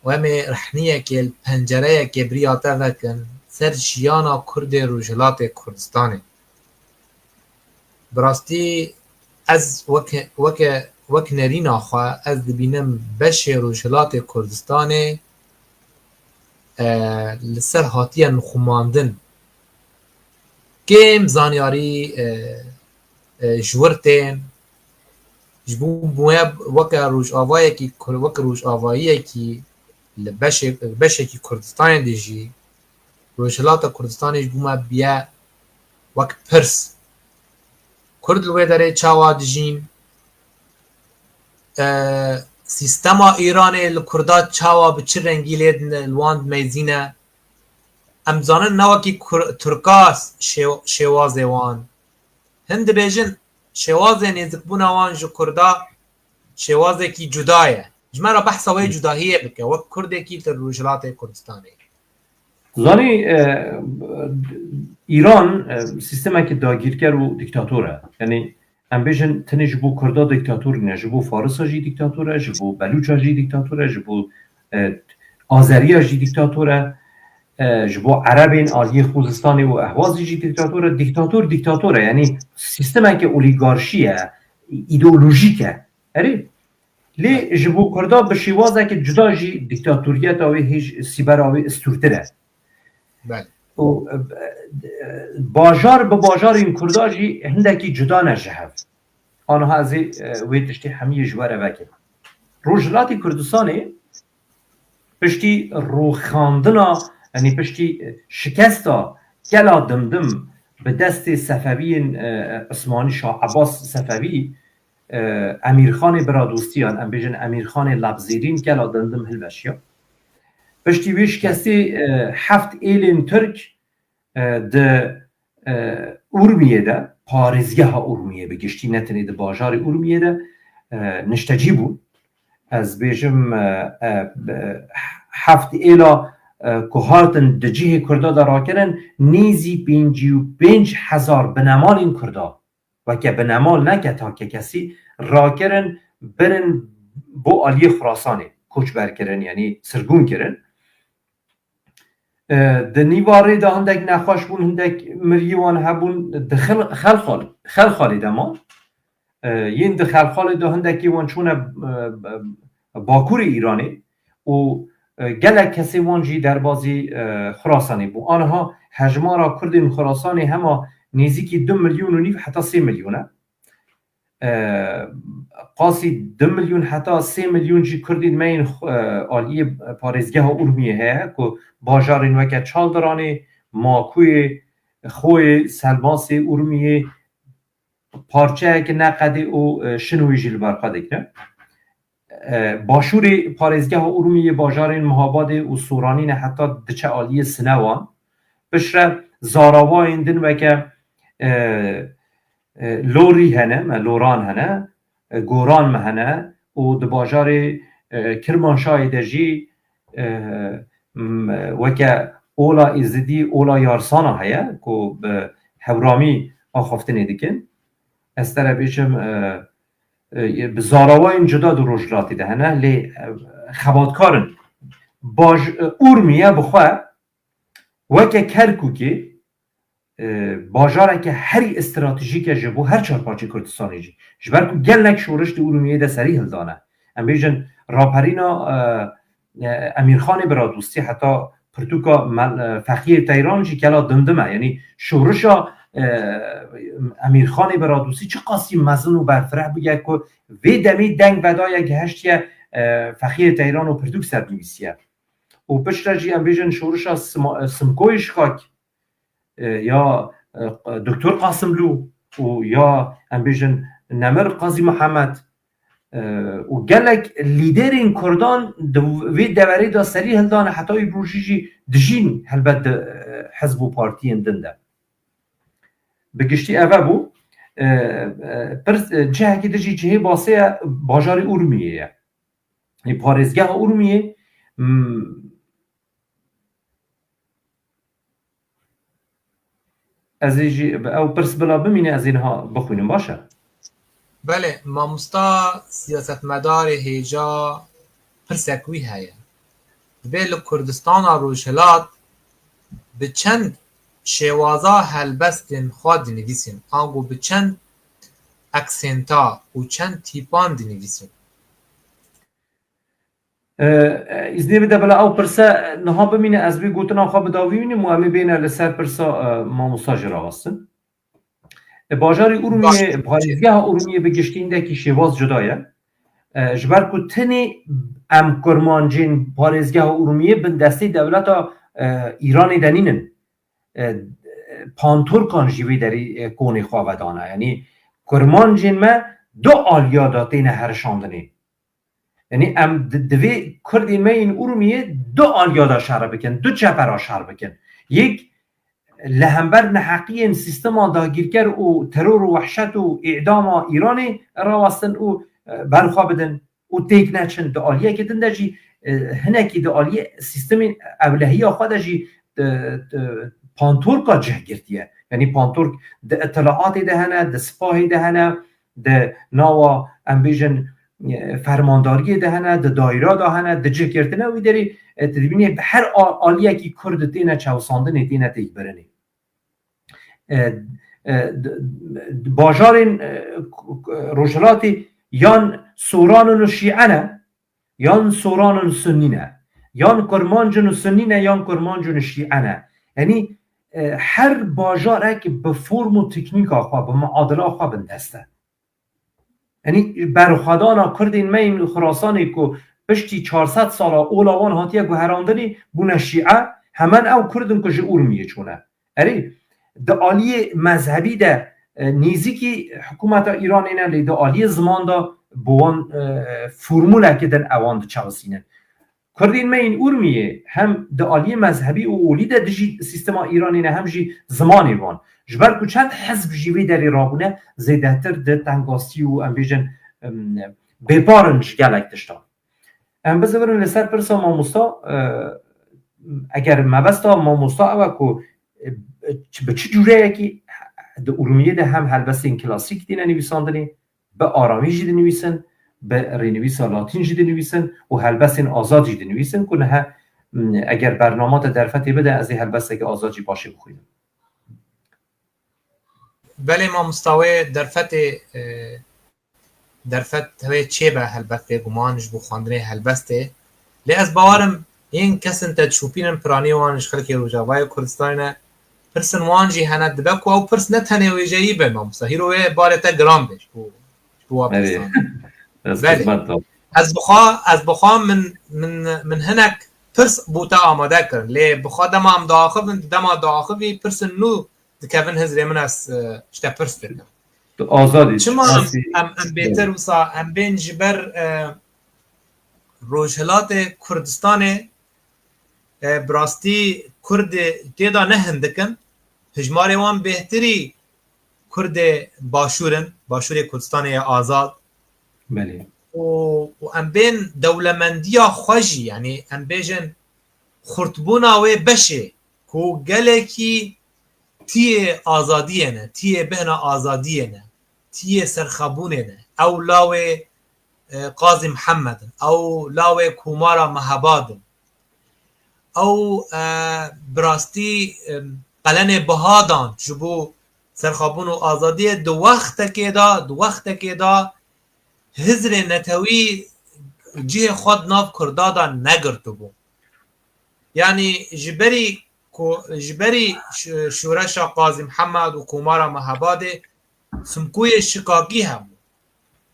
û em ê rehniyekê li pencereyekê bi riya te vekin ser jiyana Kurdê Rojhilatê Kurdistanê. Bi rastî ez weke, weke, wek nerîna xwe ez dibînim beşê Rojhilatê Kurdistanê, e, li ser hatiye nixumandin. Kêm zanyarî, e, e, ji wir tên, ji bo bûye weke rojavayekî Kur-, weke rojavayiyekî li beşê-, beşekî Kurdistanê de jî, Rojhilata Kurdistanê ji bo me biye wek pirs. Kurd li wê derê çawa dijîn? E, sîstema Îranê li Kurda çawa, bi çi rengî lê din, li wan dimeyzîne? Em zanin ne wekî Kur-, Tirka şê-, şêwazê wan. Hin dibêjin şêwazê nêzikbûna wan ji Kurda şêwazekî cuda ye. Ji me re behsa wê cudahiyê bike, wek Kurdekî li Rojhilatê Kurdistanê. Zanî, e, Îran, e, sîstemekî dagîrker û dîktator e. Yanî, em bêjin, tenê ji bo Kurda dîktator nîne, ji bo Farisa jî dîktator e, ji bo Belûça jî dîktator e, ji bo, e, Azeriya jî dîktator e, e, ji bo Erebên aliyê Xuzistanê û Ehwazê jî dîktator e. Dîktator, dîktator e. Yanî, sîstemeke olîgarşî ye, îdeolojîk e. Erê, lê ji bo Kurda bi şêwazeke cuda jî dîktatoriyeta wê hêj sîbera wê stûrtir e. Belê. Û, e, e, bajar bi bajarên Kurda jî hindekî cuda ne ji hev. Aniha ez ê, e, wê tiştê hemiyê ji we re vekim. Rojhilatê Kurdistanê piştî rûxandina, yanî piştî, e, şikesta gela Dimdim bi destê Sefewiyên, e, Ismanî Şah Ebas Sefewî, e, Emîrxanê Biradostî yan, em bêjin Emîrxanê Lebzêrîn gela Dimdim hilweşiya. Piştî wê şikestê, e, heft êlên Tirk, e, di, e, Urmiyê de, parêzgeha Urmiyê bi giştî, ne tenê di bajarê Urmiyê de, e, niştecî bûn. Ez bêjim, e, e, heft êla, e, ku hatin di cihê Kurda de rakirin, nêzî pêncî û pênc hezar binemalên Kurda, weke binemal neke takekesî, rakirin birin bo aliyê Xurasanê, koçber kirin, yanî sirgûn kirin. E, di nîva rê de hindek nexweş bûn, hindek miriyê wan hebûn, di Xel-, Xelxal-, Xelxalê de man. E, yên di Xelxalê de hindekî wan çûne, e, e, bakurê Îranê û, e, gelek kesê wan jî derbazî, e, Xurasanê bû. Aniha hejmara Kurdên Xurasanê hema nêzîkî du milyon û nîv heta sê milyon e. E, qasî du milyon heta sê milyon jî Kurdên me yên xwe, e, aliyê parêzgeha Urmiyê heye ku bajarên weke Çaldiranê, Makuyê, Xoyê, Selmasê, Urmiyê, parçeyeke Neqedê û, e, Şinwê jî li ber xwe digire. E, başûrê parêzgeha Urmiyê bajarên Mihabadê û Soranî ne heta diçe aliyê Sinewan. Piştre zarawayên din weke, e, e, Lorî hene, me Loran hene, e, Goran me hene û di bajarê, e, Kirmanşahê de jî, e, m-, weke Ola Êzidî, Ola Yarsana heye ku bi Hewramî axaftinê dikin. Ez te re bêjim, e, e, bi zarawayên cuda di rojhilatê de hene, lê, e, xebatkar in. Baj-, e, Urmiye bi xwe weke Kerkûkê, e, bajareke herî stratejîk e ji bo her çar parçeyê Kurdistanê jî. Ji ber ku gelek şoriş di Urmiyê de serî hildane. Em bêjin raperîna, e, e, Emîrxanê Biradostî heta pirtûka Mel-, e, Fexiyê Teyran jî gela Dimdim e. Yanî şorişa, e, Emîrxanê Biradostî çiqasî mezin û berfireh bûye ku vê demê deng vedaye gihiştiye, e, Fexiyê Teyran û pirtûk ser nivîsiye. Û piştre jî em bêjin şorişa Sima-, Simkoyê Şikak, e, ya, e, Doktor Qasimlû û ya em bêjin Nemir Qazî Mihemed, e, û gelek lîderên Kurdan di vê deverê de serî hildane, heta îrojî jî dijîn helbet di, e, hizb û partiyên din de. Bi giştî ev e bû, e, e, pirs, e, cihekî din jî cihê basê ye, bajarê Urmiyê ye. Ê, parêzgeha Urmiyê, m-, ez ê jî bi ew pirs bila bimîne, ez ê niha bixwînim, baş e? Belê, mamosta siyasetmedarê hêja pirsek wî heye. Dibê li Kurdistana Rojhilat bi çend şêwaza helbestên xwe dinivîsîn, ango bi çend eksenta û çend tîpan dinivîsîn? E, e, îznê bide bila ew pirse niha bimîne, ez vê gotina xwe bi dawî bînim û em ê bêne li ser pirsa, e, mamosta jî rawestin. E, bajarê Urmiyê, baş, parêzgeha Urmiyê bi giştî hindekî şêwaz cuda ye. E, ji ber ku tenê em kurmancên parêzgeha Urmiyê bin destê dewleta, e, Îranê de nînin. E, Panturkan jî vê derî, e, konê xwe vedane. Yanî kurmancên me du aliya de têne herişandinê. Yanî em di-, divê Kurdên me yên Urmiyê du aliya de şer bikin, du çepera şer bikin. Yek li hember neheqiyên sîstema dagîrker û teror û wehşet û îdama Îranê rawestin û, e, berxwe bidin. û têk neçin. Di aliyekî din de jî, e, hinekî di aliyê sîstemên ewlehiya xwe de jî, e, e, pantorka cih girtiye. Yanî pantork di îtilaatê de hene, di sipahê de hene, di nawa, em bêjin, e, fermandariyê de hene, di daîra de hene, di cihgirtina wî derê, e, tu dibînî bi her a-, aliyekî Kurd têne çewsandinê, têne têkbirinê. E, e, d-, d-, bajarên, e, k-, k-, Rojhilatê yan Soran in û Şîe ne, yan Soran in û Sunnî ne, yan Kurmanc in û Sunnî ne, yan Kurmanc in û Şîe ne. Yanî, e, her bajarek bi form û teknîka xwe, bi muadila xwe bindest e. Yanî berxwedana Kurdên me yên Xurasanê ku piştî çar sed sala ola wan hatiye guherandinê, bûne Şîe, hemen ew Kurd in ku ji Urmiyê çûne. Erê, di aliyê mezhebî de, e, nêzîkî hikûmeta Îranê ne, lê di aliyê ziman de bi wan, e, formûlekê din ewan diçewisînin. Kurdên me yên Urmiyê hem di aliyê mezhebî û olî de dijî sîstema Îranê ne, hem jî zimanê wan. Ji ber ku çend hizb jî vê derê rabûne, zêdetir di tengastî û, em bêjin, em, bêpar in ji gelek tiştan. Em bizivirin li ser pirsa mamosta, e, eger mebesta mamosta ew e ku, e, bi çi cûreyekî di Urmiyê de hem helbestên klasîk têne nivîsandinê, bi aramî jî dinivîsin, bi rênivîsa latîn jî dinivîsin û helbestên azad jî dinivîsin ku niha, m, eger bernama te derfetê bide, ez ê helbestekî azad jî paşê bixwînim. Belê mamosta, wê derfetê, e, derfet wê çêbe helbet bêguman ji bo xwendinê helbestê. Lê ez bawerim yên kesin te dişopînin, piranî wan ji xelkê Rojavayê Kurdistanê ne. Pirsin wan jî hene, dibe ku ew pirs ne tenê wêjeyî be, mamosta. Hîro wê barê te giran be ji bo, ji bo wan Erê. pirsan. Ez Belê. xizmet dam. Ez bixwa, ez bixwa min, min, min hinek pirs bo te amade kirin. Lê bixwa dema em diaxivin, di dema diaxivî pirsin nû dikevin hizrê min, ez, e, ji te pirs dikim. Tu azad î. Çima em, Asî. em, em bêtir wisa, em bên ji ber, e, Rojhilatê Kurdistanê, e, bi rastî Kurdê tê de ne hindik in. Hijmarê wan bêhtirî Kurdê Başûr in, Başûrê Kurdistanê ye azad. Belê. Û, û em bên dewlemendiya xwe jî, yanî em bêjin xurtbûna wê beşê ku gelekî tiyê azadiyê ne, tiyê bihna azadiyê ne, tiyê serxebûnê ne. Ew lawê, e, Qazî Mihemed in, ew lawê Komara Mehabad in. Ew, e, bi rastî, e, qelenê biha dan ji bo serxwebûn û azadiyê di wextekê de, di wextekê de hizrê netewî cihê xwe di nav Kurda de negirtibû. Yanî ji berî ku, ji berî ş-, şoreşa Qazî Mihemed û Komara Mehabadê simkûyê şikakî hebû.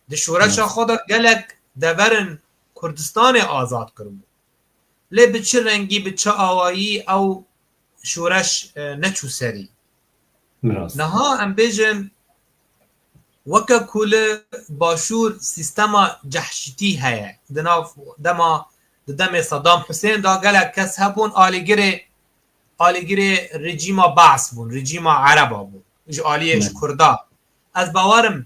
Di şoreşa Evet. xwe de gelek deverin Kurdistanê azad kiribû. Lê bi çi rengî, bi çi awayî ew şoreş, e, neçû serî. Rast. Niha em bêjin, weke ku li Başûr sîstema cehşîtî heye. Di nav dema, di demê Saddam Husên de gelek kes hebûn alîgirê, alîgirê rejîma Baas bûn, rejîma Ereba bûn. Ji aliyê ji Evet. Kurda. Ez bawerim,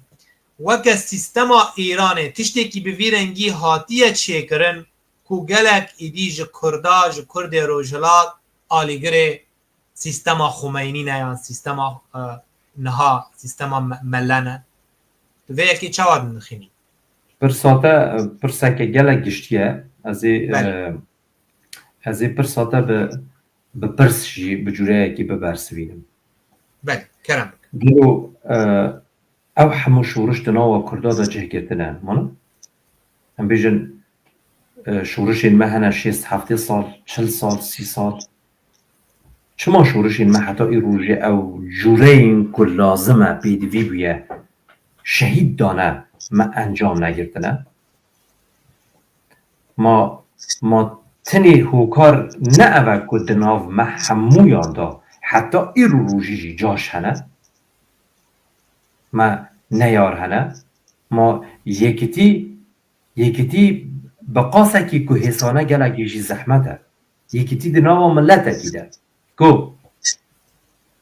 weke sîstema Îranê tiştekî bi vî rengî hatiye çêkirin ku gelek êdî ji Kurda, ji Kurdê Rojhilat alîgirê sîstema Xumeynî ne yan sîstema, e, niha sîstema me-, mele ne. Tu vê yekê çawa dinixînî? Pirsa te, e, pirseke gelek giştî ye. Ez ê, Belê. e, ez ê pirsa te bi, bi pirs jî bi cûreyekî bibersivînim. Belê, kerem bike. Dilo, e, ew hemû şoriş di nava Kurda de cih girtine. Mana? Em bêjin, e, şorişên me hene şêst heftê sal, çil sal, sî sal. Çima şorişên me heta îrojê ew cûreyên ku lazim e pêdivî bûye, şehîd dane, me encam negirtine? Ma, ma tenê hokar ne ev e ku di nav me hemûyan de heta îro rojî jî caş hene? Me neyar hene? Ma yekitî, yekitî bi qasekî ku hêsane gelekî jî zehmet e. Yekitî di nava miletekî de ku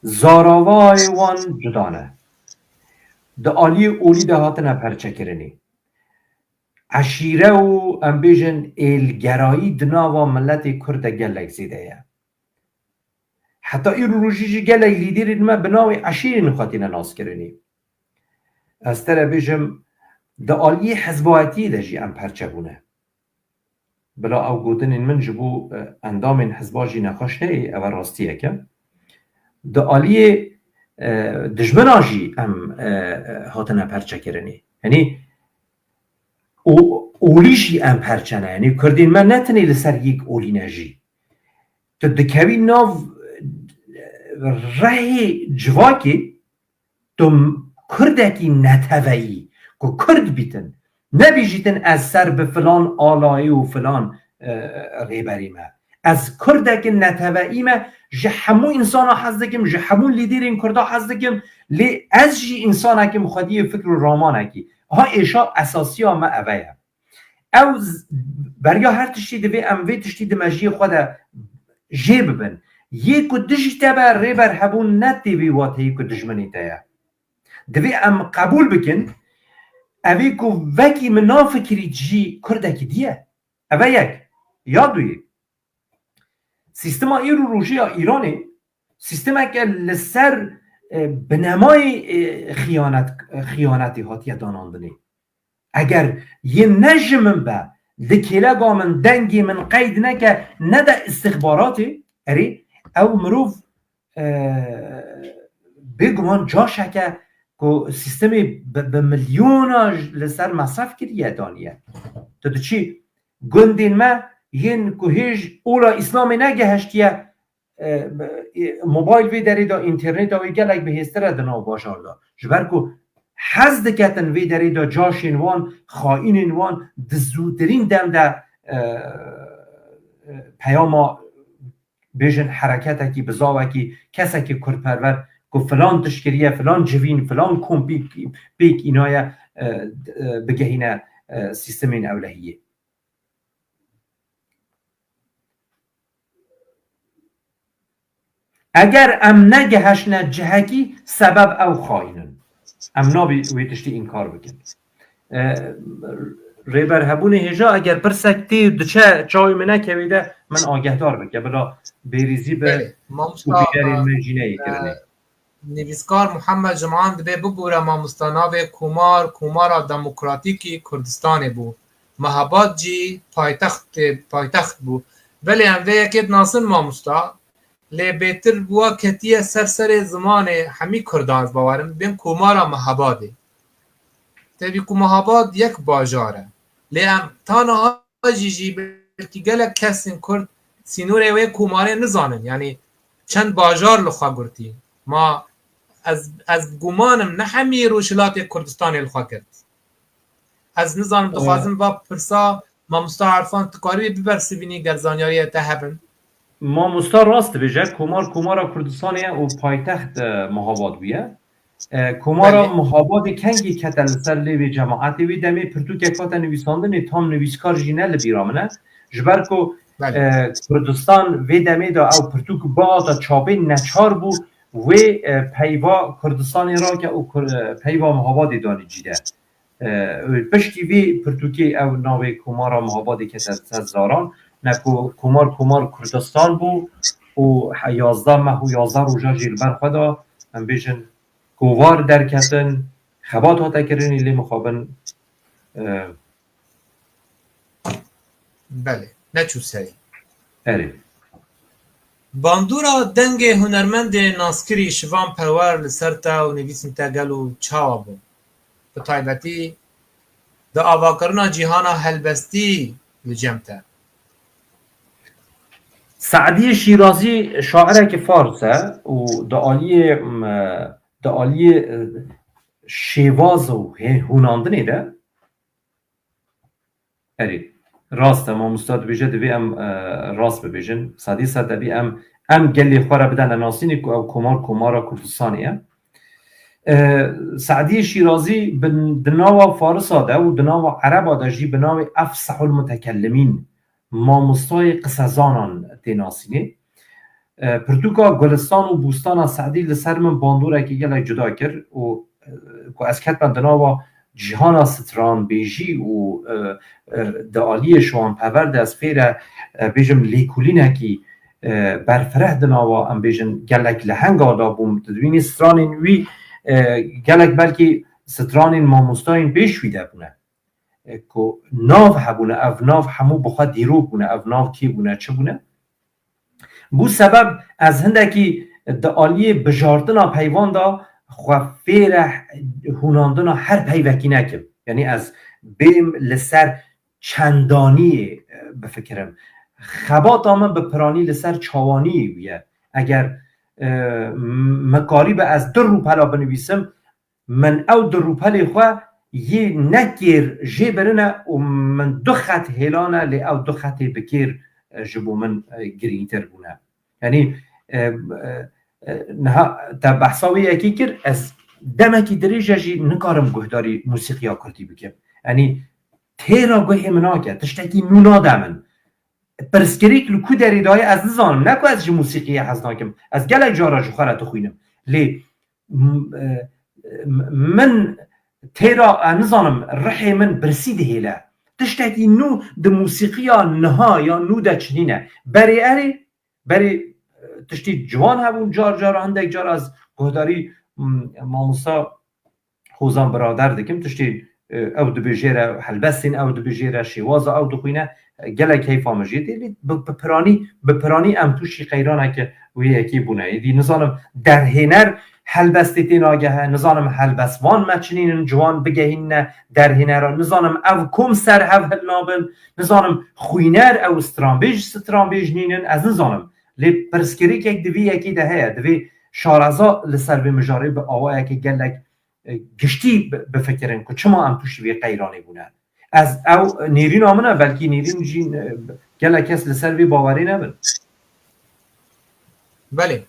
zaravayê wan cuda ne. Di aliyê olî de hatine perçekirinê. eşîre û, em bêjin, êlgerayî di nava miletê Kurd de gelek zêde ye. Heta îro rojî jî gelek lîderên me bi navê eşîrên xwe tîne naskirinê. Ez te re bêjim, di aliyê hizbayetiyê de jî em perçe bûne. Bila ew gotinên min ji bo, e, endamên hizba jî nexweş neyê, ev rastiyek e. Di aliyê, e, dijmina jî em, e, e, hatine perçekirinê. Yanî û olî jî em perçe ne. Yanî Kurdên me ne tenê li ser yek olî ne jî. Tu dikevî nav, e, rehê civakê, tu Kurdekî neteweyî, ku Kurd bîtin, nebîjîtin ez ser bi filan alayî û filan, e, rêberî me. Ez Kurdekî neteweyî me, ji hemû însana hez dikim, ji hemû lîderên Kurda hez dikim, lê ez jî însanekî bi xwediyê fikr û ramanekî. Ha êşa esasiya me eve ye. Ew z-, beriya her tiştî divê em vê tiştî di mejiyê xwe de jê bibin. Yê ku dijî te be rêber hebûn ne tê vî wateyî ku dijminê te ye. Divê em qebûl bikin, evê ku vekî min nafikirî jî Kurdekî diye. Eve yek. Ya duyê. Sîstema îro rojê ya Îranê, sîstemeke li ser, e, binemayê, e, xiyanet, xiyanetê hatiye danandinê. Eger yê ne ji min be, li kêleka min, dengê min qeyd neke, nede istixbaratê, erê, ew mirov, e, bêguman caşeke ku sîstemê bi, bi milyona j-, li ser mesref kiriye daniye. Tu diçî gundên me yên ku hêj ola Îslamê negehiştiye, e, e, mobayl vê derê de, înterneta wê gelek bihêztir e di nav bajar de. Ji ber ku hez diketin vê derê de caşên wan, xaînên wan di zûtirîn dem de, e, e, peyama, bêjin, hereketekî, bizawekî, kesekî kurdperwer ku filan tişt kiriye, filan civîn, filan kom pêk, pêk înaye, e, e, bigehîne, e, sîstemên ewlehiyê. Eger em negehişne cihekî, sebeb ew xaîn in. Em nabî wê tiştî înkar bikin. E, rêber hebûnê hêja, eger pirsek tê diçe çavê min nekevê de, min agehdar bike. Bila bêrîzî bi Belê, mamosta, û bînerên me jî neyê kirinê. Nivîskar Muhammed Ciman dibê bibûre mamosta navê Komar, Komara Demokratîkî Kurdistanê bû. Mehabad jî paytextê, paytext bû. Belê em vê yekê dinasin mamosta, lê bêtir bûwa ketiye ser serê zimanê hemî Kurdan, ez bawer im, bên Komara Mehabadê. Tevî ku Mehabad yek bajar e. Lê em ta niha jî jî belkî gelek kesên Kurd sînorê wê komarê nizanin. Yanî çend bajar li xwe girtî. Ma ez, ez guman im ne hemî Rojhilatê Kurdistanê li xwe girt. Ez nizanim, dixwazim va pirsa mamosta Erfan, tu karî wê bibersivînî ger zanyariya te hebin. Mamosta rast dibêje, Komar Komara Kurdistanê ye û paytext, e, Mehabad bûye. E, Komara Belê. Mehabadê kengî kete li ser lêvê cemaetê, wê demê pirtûkek hate nivîsandinê, tam nivîskar jî ne li bîra min e. Ji ber ku, Belê. e, Kurdistan vê demê de ew pirtûk bihata çapê neçar bû, wê, e, peyva Kurdistanê rake û Kur-, e, peyva Mehabadê danê cî de. E, piştî vê pirtûkê ew navê Komara Mehabadê kete ser zaran, ne ku Komar Komar Kurdistan bû û he-, yazdeh meh û yazdeh roja jî li ber xwe da, em bêjin, kovar derketin, xebat hate kirinî, lê mixabin, e, Belê, neçû serî. Erê. Bandora dengê hunermendê naskirî Şivan Perwer li ser te û nivîsên te gelo çawa bû? Bi taybetî di avakirina cîhana helbestî li cem te. Se'diyê Şîrazî şairekî fars e û di aliyê, m, di aliyê, e, şêwaz û hê-, hûnandinê de, erê, rast e, mamosta dibêje, divê em, e, rast bibêjin. Se'diyê Se'debî em, em gelê xwe re bidene nasînê ku ew Komar Komara Kurdistanê ye. E, Se'diyê Şîrazî bi, di nava Farisa de û di nava Ereba de jî bi navê Efsehul Mutekellimîn, mamostayê qisezanan tê nasînê. E, pirtûka Gulistan û Bûstana Se'dî li ser min bandorekî gelek cuda kir û, e, ku ez ketme di nava cîhana stranbêjî û, e, e, di aliyê şiwanpever de ez fêre, e, bêjim lêkolînekî, e, berfireh di nava, em bêjin, gelek lehenga de bûm. Tu dibînî stranên wî, e, gelek belkî stranên mamostayên pêş wî de bûne. E, ku nav hebûne, ev nav hemû bi xwe dîrok bûne, ev nav kê bûne, çi bûne? Bû sebeb ez hindekî di aliyê bijartina peyvan de xwe fêre hûnandina her peyvekî nekim. Yanî ez bêm li ser çendaniyê, e, bifikirim. Xebata min bi piranî li ser çawaniyê wî ye. Eger, e, m-, min karîbe ez du rûpela binivîsim, min ew du rûpelê xwe yê ne kêr jê birine û min du xet hêlane, lê ew du xetê bi kêr, e, ji bo min, e, girîngtir bûne. Yanî, e, e, e, niha te behsa wê yekê kir, ez demekî dirêj e jî nikarim guhdarî musîqiya kurdî bikim. Yanî têra guhê min nake, tiştekî nû nade min. Pirsgirêk li ku derê daye ez nizanim. Ne ku ez ji musîqiyê hez nakim. Ez gelek cara ji xwe re dixwînim. Lê m-, e, m-, min têra, e, nizanim, rihê min birsî dihêle. Tiştekî nû di musîqiya niha ya nû de çinîne. Berê erê, berê, e, tiştî ciwan hebûn, car cara, hindek car ez guhdarî, m-, mamosta Hozan Birader dikim, tiştê, e, ew dibêjêre, helbestên ew dibêjêre, şêwaza ew dixwîne, e, gelek keyfa min jê tê, lê bi, bi piranî, bi piranî em tûşî qeyraneke wê yekê bûne. Êdî nizanim derhêner helbestê tê nagehe, nizanim helbestvan me çinînin ciwan bigehînine derhênera, nizanim ev kom ser hev hilnabin, nizanim xwîner ew stranbêj stranbêj nînin, ez nizanim. Lê pirsgirêkek di vê yekê de heye, divê şareza li ser vê mijarê bi awayeke gelek e, giştî bi-, bifikirin ku çima em tûşî vê qeyranê bûne. Ez ew nêrîna min e, belkî nêrîn jî, e, gelek kes li ser vê bawerê nebin. Belê.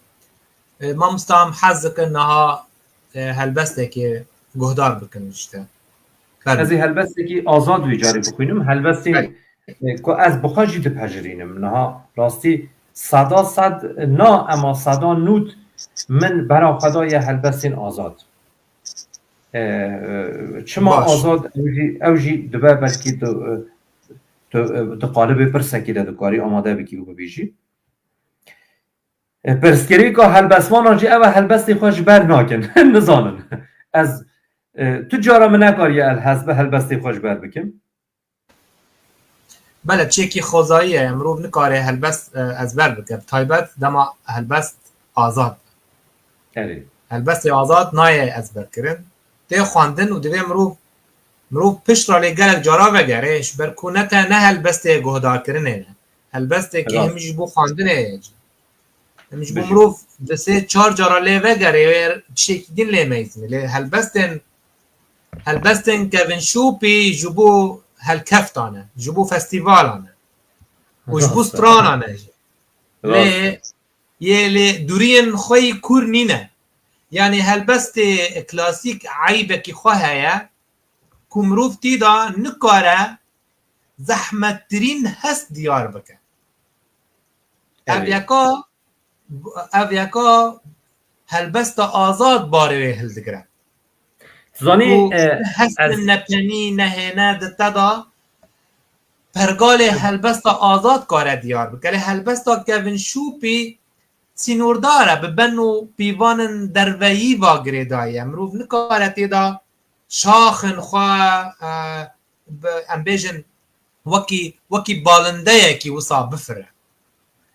E, mamosta, em hez dikin niha, e, helbestekê guhdar bikin ji te. Belê. Ez ê helbestekî azad wê carê bixwînim. Helbestên, Belê. e, ku ez bi xwe jî dipejirînim. Niha rastî seda sed na, ema seda nûd min bera xwe daye helbestên azad. E, e, çima Baş. Azad, ew jî, ew jî dibe belkî tu, e, tu, e, di qalibê pirsekî de dikarî amade bikî û bibêjî. E, pirsgirêka helbestvanan jî ev e, helbestê xwe ji ber nakin. Nizanin. Ez, e, tu cara min nekariye el hez-, helbestê xwe ji ber bikim. Bele, çekî xwezayî ye, mirov nikare helbest, e, ezber bike. Bi taybet dema helbest azad be. Erê. Helbestê azad nayê ezberkirin. Tê xwendin û divê mirov, mirov pişt re lê gelek cara vegere, ji ber ku ne te ne helbestê guhdarkirinê ne. Helbestekî Rast. Him ji bo xwendinê ye. Em ji bo Bijî. Mirov di sê çar cara lê vegerê, wê tiştekî din lê meyzîne. Lê helbestên, helbestên kevin şûpî ji bo helkeftan e, ji bo festîvalan e. Û ji bo Rast e. Stranan e jî. Rast e. Lê yê lê duriyên xwe yî kûr nîne. Yanî helbestê klasîk eybekî xwe heye ku mirov tî de nikare zehmettirîn hest diyar bike. Ev Evet. yeka, ev yeka helbesta azad barê wê hildigire. Zanî, Ku e, hestin ez nepenî, nehêne di te de pergalê Evet. helbesta azad kare diyar bike. Lê helbesta kevin şûpî sînordar e, bi ben û pîvanên derveyî va girêdayî ye. Mirov nikare tê de şaxên xwe, e, bi, em bêjin, wekî, wekî balindeyekî wisa bifire.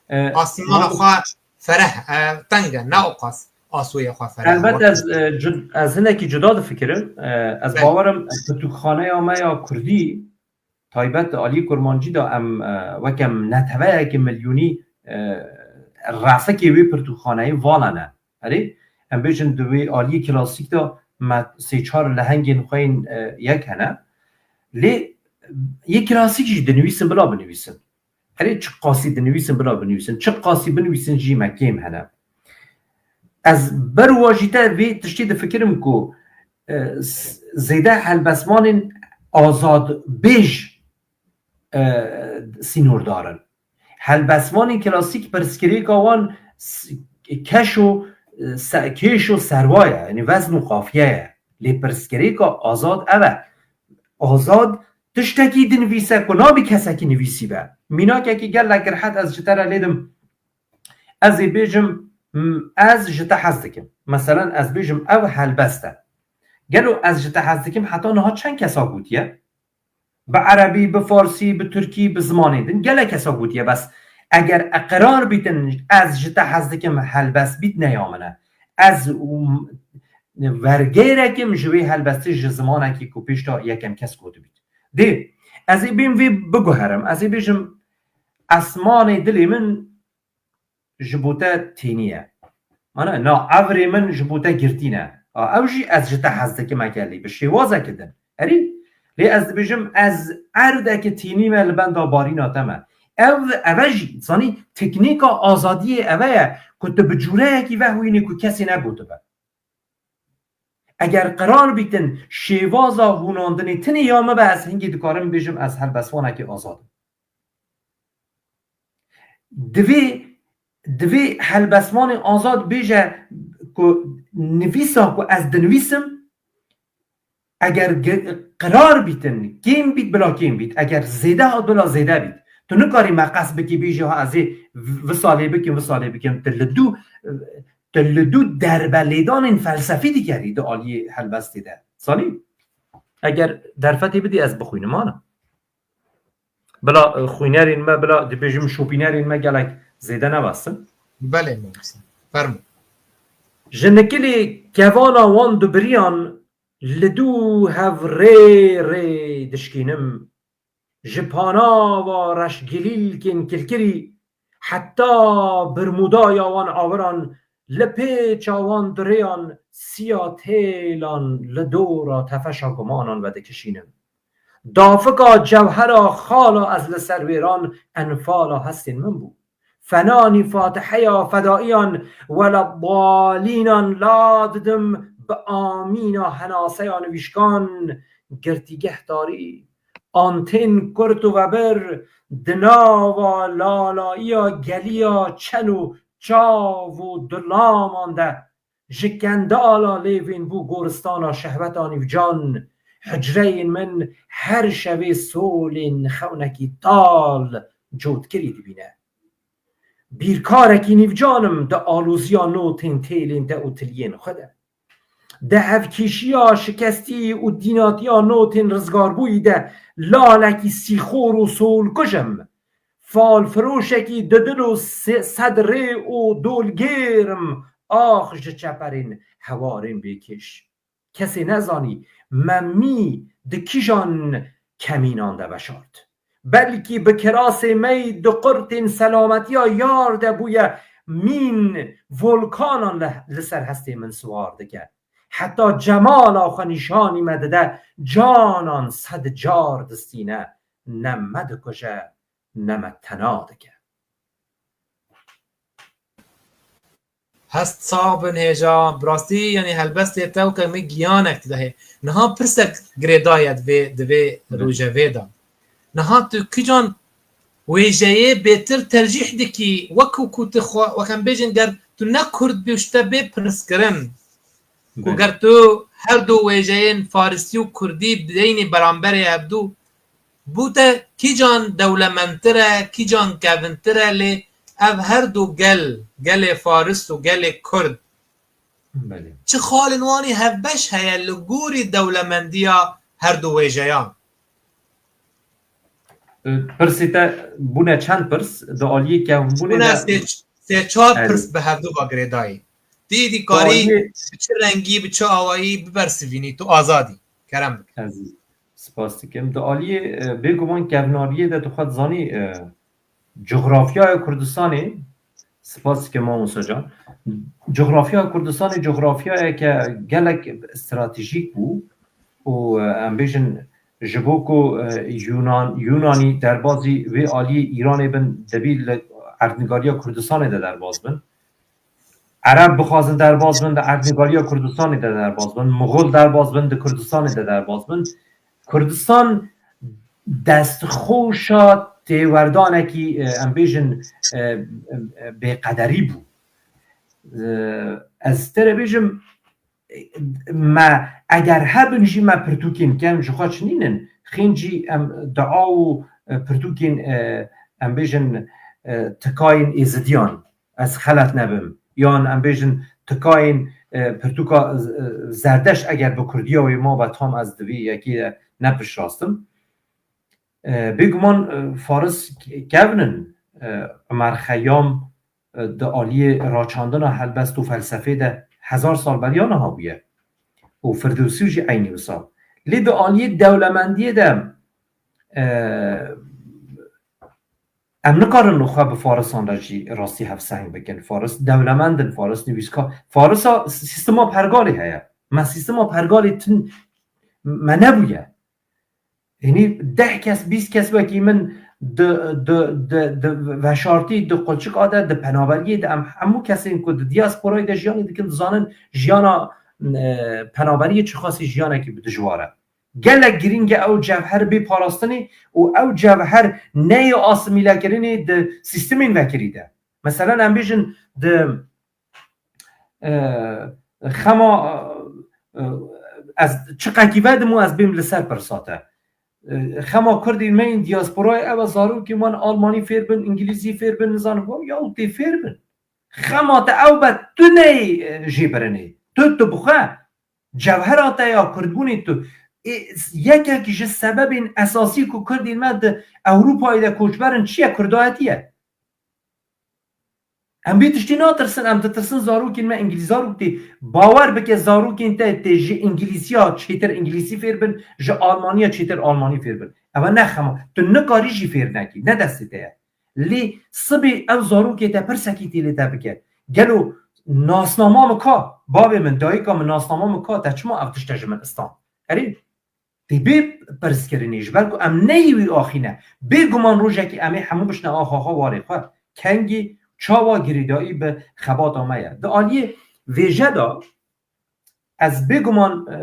E, Asîmana Mam- xwe fereh, e, teng e, ne oqas asûyê xwe fereh e. Elbet Wekî ez, e, cud-, ez hinekî cuda difikirim. E, ez Belê. Bawerim pirtûkxaneya me ya kurdî, taybet di alî kurmancî de em, e, weke neteweyeke milyonî, e, refikê wê pirtûkxaneyê vala ne. Erê, em bêjin di wê aliyê klasîk de me sê çar lehengên xwe yên, e, yek hene. Lê yê klasîk jî dinivîsin bila binivîsin. Erê, çi qasî dinivîsin bila binivîsin. Çi qasî binivîsin jî me kêm hene. Ez ber wa jî te vê tiştê difikirim ku, e, s-, zêde helbestvanên azadbêj, e, sînordar in. Helbestvanên klasîk pirsgirêka wan s-, keş û, e, se-, kêş û serwa ye, yanî wezn û qafiye ye. Lê pirsgirêka Azad ev e. Azad tiştekî dinivîse ku nabî kesekî nivîsî be. Mînakekî gelek rehet ez ji te re lê dim. Ez ê bêjim, m, ez ji te hez dikim. Meselen, ez bêjim, ev helbest e. Gelo ez ji te hez dikim, heta niha çend kesa gotiye? Bi erebî, bi farsî, bi tirkî, bi zimanên din gelek kesa gotiye, bes eger eqrar bîtin, ez ji te hez dikim, helbest bît, ne ya min e. Ez, um, vergêrekim ji wê helbestê ji zimanekî ku pêşta yekem kes gotibît. Dê, ez ê bêm vê biguherim, ez ê bêjim, esmanê dilê min ji bo te tînî ye. Mana, na, evrê min ji bo te girtî ne. A, ew jî ez ji te hez dikim, ekelî bi şêwazeke din. Erî, lê ez dibêjim, ez erdeke tînî me li benda barîna te me. Ev, eve jî, zanî, teknîka azadiyê eve ye ku tu bi cûreyekî vehwînî ku kesê negotibe. Eger qerar bîtin şêwaza hûnandinê tinê ya me be, ez hingî dikarim bêjim ez helbestvanekî azad im. Divê, divê helbestvanê azad bêje ku nivîsa ku ez dinivîsim, eger ge-, qerar bîtin, kêm bît, bila kêm bît, eger zêde hat, bila zêde bît. Tu nikarî meqes bikî, bêjî, ha, ez ê v-, visa lê bikim, visa lê bikim. Tu li dû, tu li dû derbe lêdanên felsefî dikerî di aliyê helbestê de. Zanî? Eger derfetê bidî, ez bixwînim, ana. Bila, e, xwînerên me, bila, dibêjim şopînerên me gelek zêde nebestin. Belê, mamoste. Fermo. Ji nikilê kevana wan dubiriyan li dû hev rê rê dişkînim. Ji panava reşgilîlkên kilkirî heta birmûdaya wan awiran, li pêça wan dirêyan siya têlan li dora tefeşa gumanan vedikişînim. Dafika cewhera xala ez li ser wêran enfala hestên min bû. Fenanî fatiheya fedaiyan weleddalînan la didim, bi amîna henaseya nivîşkan, girtîgeh tarî, antên kurt û vebir, di nava lalayiya geliya çen û çav û dulaman de, ji kendala lêvên bû goristana şehweta nîvcan, hicreyên min her şevê solên xewnekî tal cotkirî dibîne. Bîrkarekî nîvcan im di aloziya notên têlên te û tiliyên xwe de. Di hevkêşiya şikestî û dînatiya notên rizgarbûyî de lalekî sîxor û solkuj im. Falfiroşekî didil û se-, sed rê û dolgêr im, ax ji çeperên hewarên bêkêş. Kesê nezanî me mî di kîjan kemînan de veşart. Belkî bi kirasê mey di qurtên selametiya yar de bûye mîn volkanan li, li ser hestê min siwar dike. Heta cemala xwe nîşanî me dide, canan sed car distîne, ne me dikuje, ne me tena dike. Hest sax bin hêja, bi rastî, yanî helbestê te weke min giyanek didehê. Niha pirsek girêdayî ye di vê, di vê Bi- rojevê de. Niha tu kîjan wêjeyê bêtir tercîh dikî, wekû ku tu xwe, weke em bêjin, ger tu ne kurd bî û ji te bê pirskirin, ku Belê. ger tu her du wêjeyên farisî û kurdî bideynî beramberê hevdû, bo te kîcan dewlemendtir e, kîcan kevintir e, lê ev her du gel, gelê faris û gelê kurd, Belê. çi xalên wan î hevbeş heye li gorî dewlemendiya her du wêjeyan? Pirsê te bûne çend pirs? Di aliyê kevbûnê Bûne de sê, sê çar Erê. pirs bi hevdu ve girêdayî. Tî dî Di karî aliyê bi çi rengî, bi çi awayî bibersivînî, tu azad î. Kerem bike. Ez spas dikim. Di aliyê, e, bêguman kevnariyê de tu xwe dizanî, e, cografyaya Kurdistanê, spas dikim mamoste can. Cografyaya Kurdistanê cografyayeke gelek stratejîk bû û, e, em bêjin ji bo ku, e, Yunan, Yunanî derbazî vê aliyê Îranê bin, dibî li erdnîgariya Kurdistanê de derbaz bin. Ereb bixwazin derbaz bin, di erdnîgariya Kurdistanê de derbaz bin. Muxul derbaz bin, di Kurdistanê de derbaz bin. Kurdistan destxoşa têwerdanekî, e, em bêjin, e, e, bêqederî bû. E, ez te re bêjim, me eger hebin jî me pirtûkên kevn ji xwe çinînin. Xîn jî em dua û, e, pirtûkên, e, em bêjin, e, tikayên êzidiyan, ez xelet nebim. Yan em bêjin tikayên, e, pirtûka, e, zerdeşt eger bi kurdiya wê mabe tam ez di vê yekê de nepişirastim. E, bêguman, e, Faris kevn in, e, Umer Xeyam, e, di aliyê raçandina helbest û felsefê de hezar sal beriya niha bûye. Û Firdewsî jî eynî wisa. Lê di aliyê dewlemendiyê de, e, em nikarin xwe bi Farisan re jî rastî hevseng bikin. Faris dewlemend in, Faris nivîskar. Farisa sîstema pergalê heye. Me sîstema pergalê tin me nebûye. Yanî deh kes, bîst kes wekî min di, di, di, di veşartî, di qulçika de, di penaberiyê de, em hemû kesên ku di diasporayê de jiyanê dikin, dizanin jiyana, e, penaberiyê çiqasî jiyanekî bi dijwar e. Gelek girîng e ew cevher bê parastinê û ew cevher neyê asimîlekirinê di sîstemên vekirî de. Meselen, em bêjin di, e, xema, e, ez çiqekî vedim û ez bêm li ser pirsa te. E, xema Kurdên me yên diasporayê ew e, zarokên wan Almanî fêr bin, Îngilîzî fêr bin, nizanim, ya û tê fêr bin. Xema te ew be tu neyê, e, jê birinê. Tu, tu bi xwe cewhera te ya Kurdbûnê tu. Ê, yekek ji sebebên esasî ku Kurdên me di Ewropayê de koçber in çi ye? Kurdayetî ye. Em vê tiştî natirsin, em ditirsin zarokên me Îngilîz zarok tê. Bawer bike zarokên te tê ji Îngilîziya çêtir Îngilîzî fêr bin, ji Almaniya çêtir Almanî fêr bin. Ev ne xema. Tu nikarî jî fêr nekî, ne destê te ye. Lê sibê ew zarokê te pirsekî tê lê te bike. Gelo nasnama min ka? Bavê min, dayika min, nasnama min ka? Te çima ev tişte ji min istan? Erê, tê bê pirskirinê, ji ber ku em neyê wî axî ne. Bêguman rojekî em ê hemû bişne axa xwe warê xwe. Kengî çawa girêdayî bi xebata me ye. Di aliyê vêje de ez bêguman, e,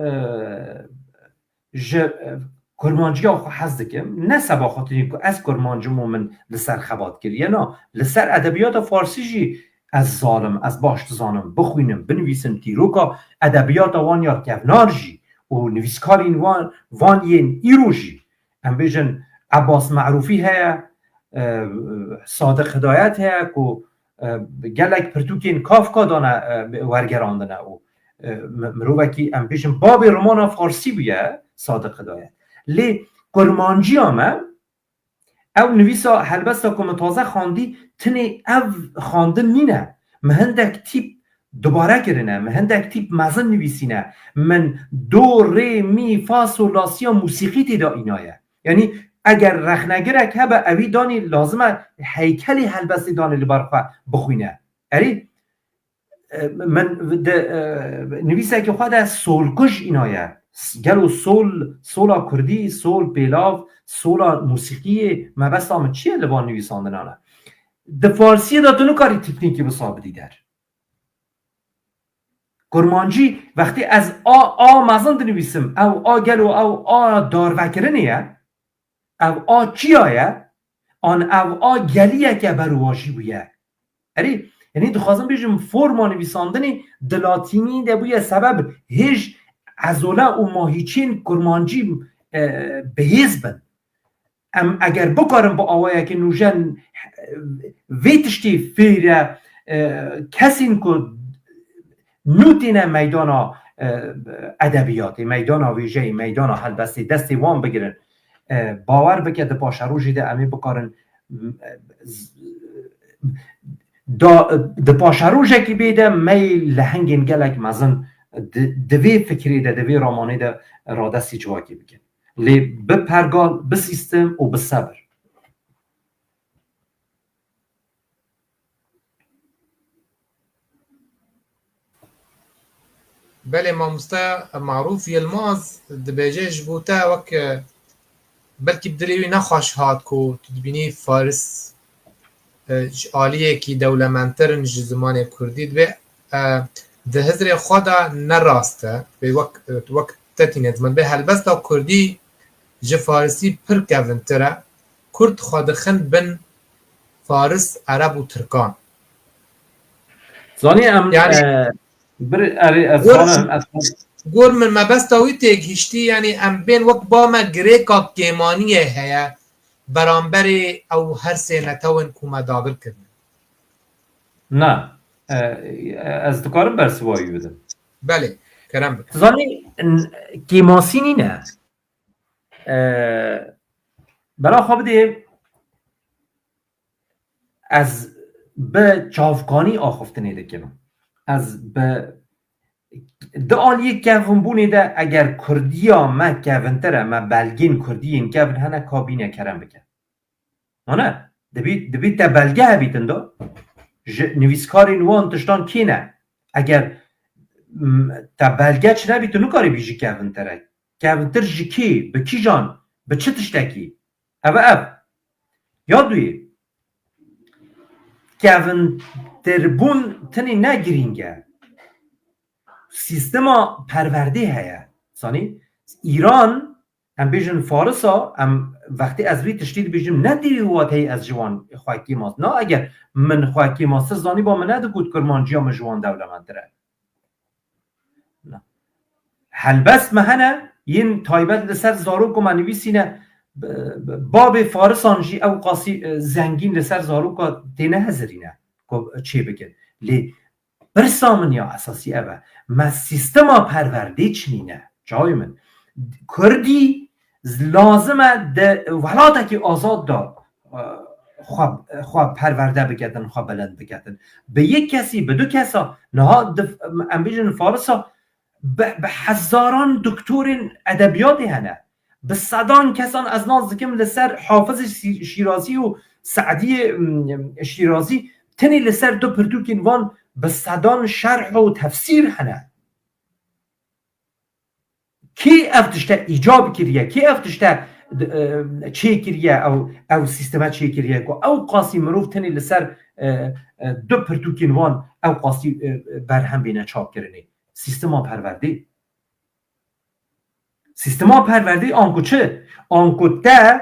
ji, e, kurmanciya xwe hez dikim. Ne seba xwe tenê ku ez kurmanc im û min li ser xebat kiriye. Na, li ser edebiyata farsî jî ez zanim, ez baş dizanim, bixwînim, binivîsim, dîroka edebiyata wan ya kevnar jî û nivîskarên wan, van yên îro jî, em bêjin, Ebbas Merûfî heye, e, Sadiq Hidayet heye ku, e, gelek pirtûkên Kafka dane, e, wergerandine û, e, mi-, mirovekî, em bêjin, babê romana farsî bûye Sadiq Hidayet. Lê kurmanciya me, ew nivîsa helbesta ku min taze xwendî, tinê ev xwendin nîne. Min hindek tîp dubare kirine, min hindek tîp mezin nivîsîne. Min do, rê, mî, fa, sol, la, siya musîqî tê de înaye. Yanî eger rexnegirek hebe, ewî danî lazim e heykelê helbestê danê li ber xwe bixwîne. Erê, e, min di, e, nivîsekê xwe de solkuj înaye. S-, gelo sol, sola kurdî, sol pêlav, sola musîqiyê, mebesta min çi ye li van nivîsandinan e? Di farsiyê de tu nikarî teknîkî wisa bidî der. Kurmancî wextê ez a, a mezin dinivîsim, ew a gelo ew a darvekirinê ye, ev a çiya ye, an ev a geliyeke berwajî bûye. Erê, yanî dixwazim bêjim, forma nivîsandinê di latînî de bûye sebeb hêj ezole û mahîçên kurmancî, e, bihêz bin. Em eger bikarin bi awayekî nûjen, e, vê tiştî fêre, e, kesên ku nû têne meydana, e, edebiyatê, meydana wêjeyê, meydana helbestê, destê wan bigirin. E, bawer bike di paşerojê de em ê bikarin, e, z-, da, di paşerojekî bê de me yê lehengên gelek mezin di, di vê fikirê de, di vê ramanê de radestî civakê bikin. Lê bi pergal, bi sîstem û bi sebir. Belê, mamoste Marûf Yilmaz dibêje, ji bo te wek, e, belkî bi dilê wî nexweş hat ku tu dibînî Faris, e, ji aliyekî dewlemendtir in ji zimanê kurdî. Dibê, e, di hizrê xwe de ne rast e. Dibê wek, e, wek te tîne ziman. Dibê helbesta kurdî ji farisî pir kevintir e. Kurd xwe dixin bin faris, ereb û tirkan. Zanî em, yanî, e, Bir erê ez Gor- zanim, ez Gor min mebesta wî têgihiştî, yanî em bên wek ba me girêka kêmaniyê heye beramberê ew her sê netewên ku me dagir kirine. Na, e, e, ez dikarim bersiva wî bidim. Belê, kerem bike. Zanî, n-, kêmasî nîne. E, bela xwe bidê, ez bi çavkanî axiftinê dikim. Ez bi, di aliyê kevinbûnê de eger kurdiya me kevintir e, me belgên kurdî yên kevin hene, ka bîne kerem bike. Ana, dibî, dibî te belge hebîtin da. Ji nivîskarên wan tiştan kê ne? Eger, m, te belge çi nebî, tu nikarî bî ji kevintir e. Kevintir ji kê? Bi kîjan? Bi çi tiştekî? Ev e ev. Ya duyê. Kevintirbûn tenê ne girîng e. Sîstema perwerdê heye. Zanî, Îran, em bêjin Farisa, em wextê ez vî tiştî dibêjim, ne tê wî wateyê ez ji wan xwe kêmas. Na, eger min xwe kêmastir zanîba, min nedigot Kurmanciya min ji wan dewlementir e. Na. Helbest me hene, yên taybet li ser zarok ku me nivîsîne, b-, b-, babê Farisan jî ew qasî, e, zengîn li ser zaroka têne hezirîne ku çê bikin. Lê pirsa min ya esasî ev e. Me sîstema perwerdê çinîne. Çawê min. Kurdî lazim e di welatekî azad de, e, xwe, xwe perwerde biketin, xwe bilind biketin. Bi yek kesî, bi du kesa, niha di, em bêjin Farisa, bi, bi hezaran doktorên edebiyatê hene. Bi sedan kesan ez nas dikim li ser Hafizê Sî-, Şîrazî û Se'diyê, mm, Şîrazî, tenê li ser du pirtûkên wan bi sedan şerh û tefsîr hene. Kî ev tişte îcab kiriye, kî ev tişte, e, çêkiriye, ew, ew sîsteme çêkiriye ku ew qasî mirov tenê li ser, e, e, du pirtûkên wan ew qasî, e, berhem bêne çapkirinê? Sîstema perwerdê. Sîstema perwerdê anku çi? Anku te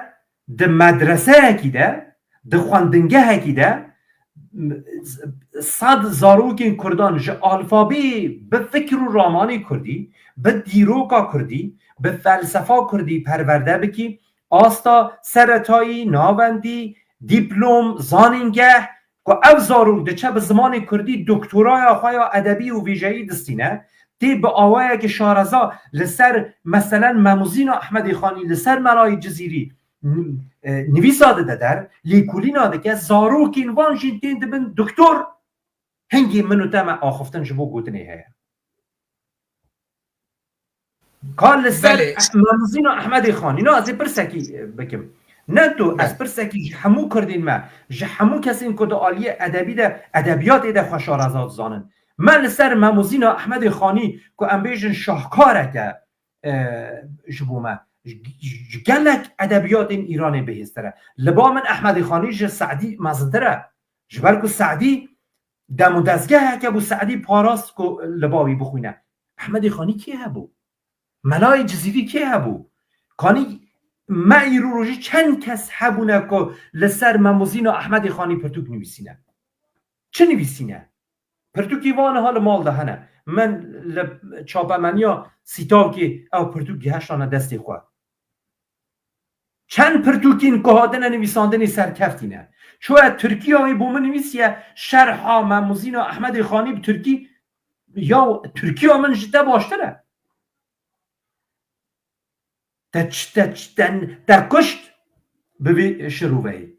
di medreseyekî de, di xwendingehekî de, m-, sed zarokên kurdan ji alfabeyê bi fikr û ramanê kurdî, bi dîroka kurdî, bi felsefa kurdî perwerde bikî, asta seretayî, navendî, dîplom, zanîngeh, ku ev zarok diçe bi zimanê kurdî doktoraya xwe ya edebî û vêjeyî distîne, tê bi awayekî şareza li ser, meselen, Memûzîna Ehmedê Xanî, li ser Melayê Cizîrî n-, e, nivîsa dide der, lêkolîna dike, zarokên wan jî tên dibin doktor, hingî min û te me axiftin ji bo gotinê heye. Ka li ser Belê. Memûzîna Ehmedê Xanî, no, ez ê pirsekî, e, bikim. Ne tu, ez Belê. pirsekî ji hemû kurdên me, ji hemû kesên ku di aliyê edebî de, edebiyatê de xwe şareza dizanin. Me li ser Memûzîna Ehmedê Xanî, ku em bêjin şahkarek e, e, ji bo me, ji, ji gelek edebiyatên Îranê bihêztir e. Li ba min Ehmedê Xanî ji Se'dî mezintir e. Ji ber ku Se'dî dem û dezgeheke bû, Se'dî parast ku li ba wî bixwîne. Ehmedê Xanî kê hebû? Melayê Cizîrî kê hebû? Kanî me îro rojî çend kes hebûne ku li ser Memûzîna Ehmedê Xanî pirtûk nivîsîne? Çi nivîsîne? Pirtûkî van niha li mal de hene. Min li çapemeniya Sîtavkê ew pirtûk gihiştane destê xwe. Çend pirtûkên ku hatine nivîsandinê serkeftî ne. Çûye Tirkiya wê bo min nivîsiye şerha Memûzîna Ehmedê Xanî bi Tirkî, ya Tirkiya min ji te baştir e. Te ç-, te ç-, te, te kuşt bi vî şiroveyê.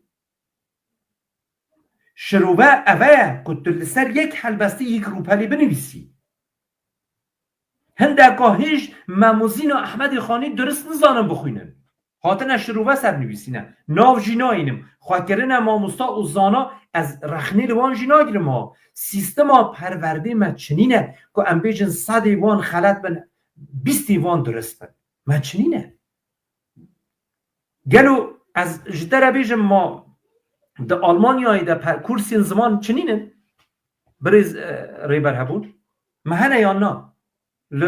Şirove ev e ku tu li ser yek helbestî yek rûpelê binivîsî. Hindeka hêj Memûzîna Ehmedê Xanî durist nizanin bixwînin. Hatine şirove ser nivîsîne. Nav jî nayînim. Xwe kirine mamosta û zana, ez rexnê li wan jî nagirim ha. Sîstema perwerdê me çinîne ku em bêjin sedê wan xelet bin, bîstê wan durist bin. Me çinîne. Gelo ez ji te re bêjim, ma di Almanyayê de pe-, kursên ziman çinînin? Birêz, e, Rêber Hebûn, me hene yan na? Li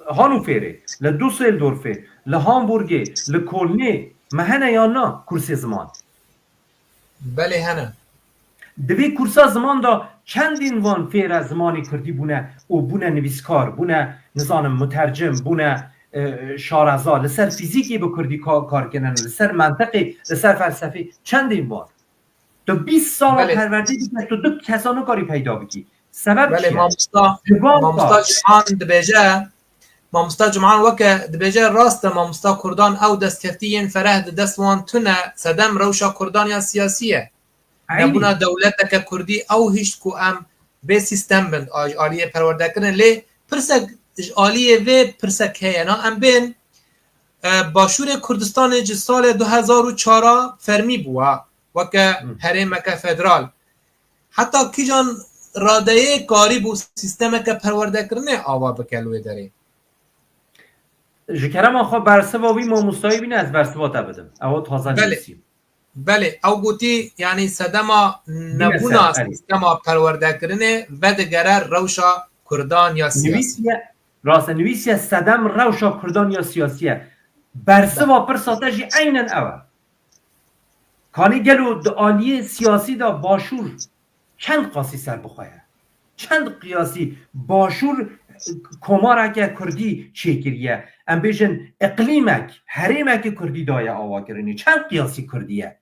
Hanûferê, li Dusseldorfê, li Hamburgê, li Kolnê me hene yan na kursê ziman? Belê hene. Di vê kursa ziman de çendên van fêre zimanê kurdî bûne û bûne nivîskar, bûne, nizanim, mutercim, bûne, e, şareza, li ser fîzîkê bi kurdî ka-, kar kirin, li ser mentiqê, li ser felsefê, çendên van? Tu bîst sala Belê. perwerdê dike, tu du kesa nikarî peyda bikî. Sebeb Belê, çi ye? mamosta, Ciwan mamosta ka- Ciwan dibêje, mamosta Ciwan weke dibêje, rast e, mamosta Kurdan ew destkeftî yên fereh di dest wan tune, sedem rewşa Kurdan ya siyasî ye. Eynî. Nebûna dewleteke Kurdî ew hişt ku em bê sîstem bin, a-, ji aliyê perwerdekirin. Lê pirsek ji aliyê vê pirsek heye, na em bên, e, Başûrê Kurdistanê ji salê du hezar û çar a fermî bû, ha, weke Hı. herêmeke federal. Heta kîjan radeyê karîbû sîstemeke perwerdekirinê ava bike li wê derê? Ji kerema xwe bersiva wî mamostayî bîne, ez bersiva te bidim. Ew taze Belê. nivîsî. Belê, ew gotî, yanî sedema Bîne nebûna ser, erê. sîstema perwerdekirinê vedigere rewşa Kurdan ya siyasî. Nivîsiye, rast e, nivîsiye sedem rewşa Kurdan ya siyasî ye. Bersiva pirsa te jî eynen ew e. Kanî gelo di aliyê siyasî de Başûr çend qasî serbixwe ye? Çend qiyasî Başûr komareke Kurdî çêkiriye? Em bêjin iqlîmek, herêmeke Kurdî daye avakirinê. Çend qiyasî Kurdî ye?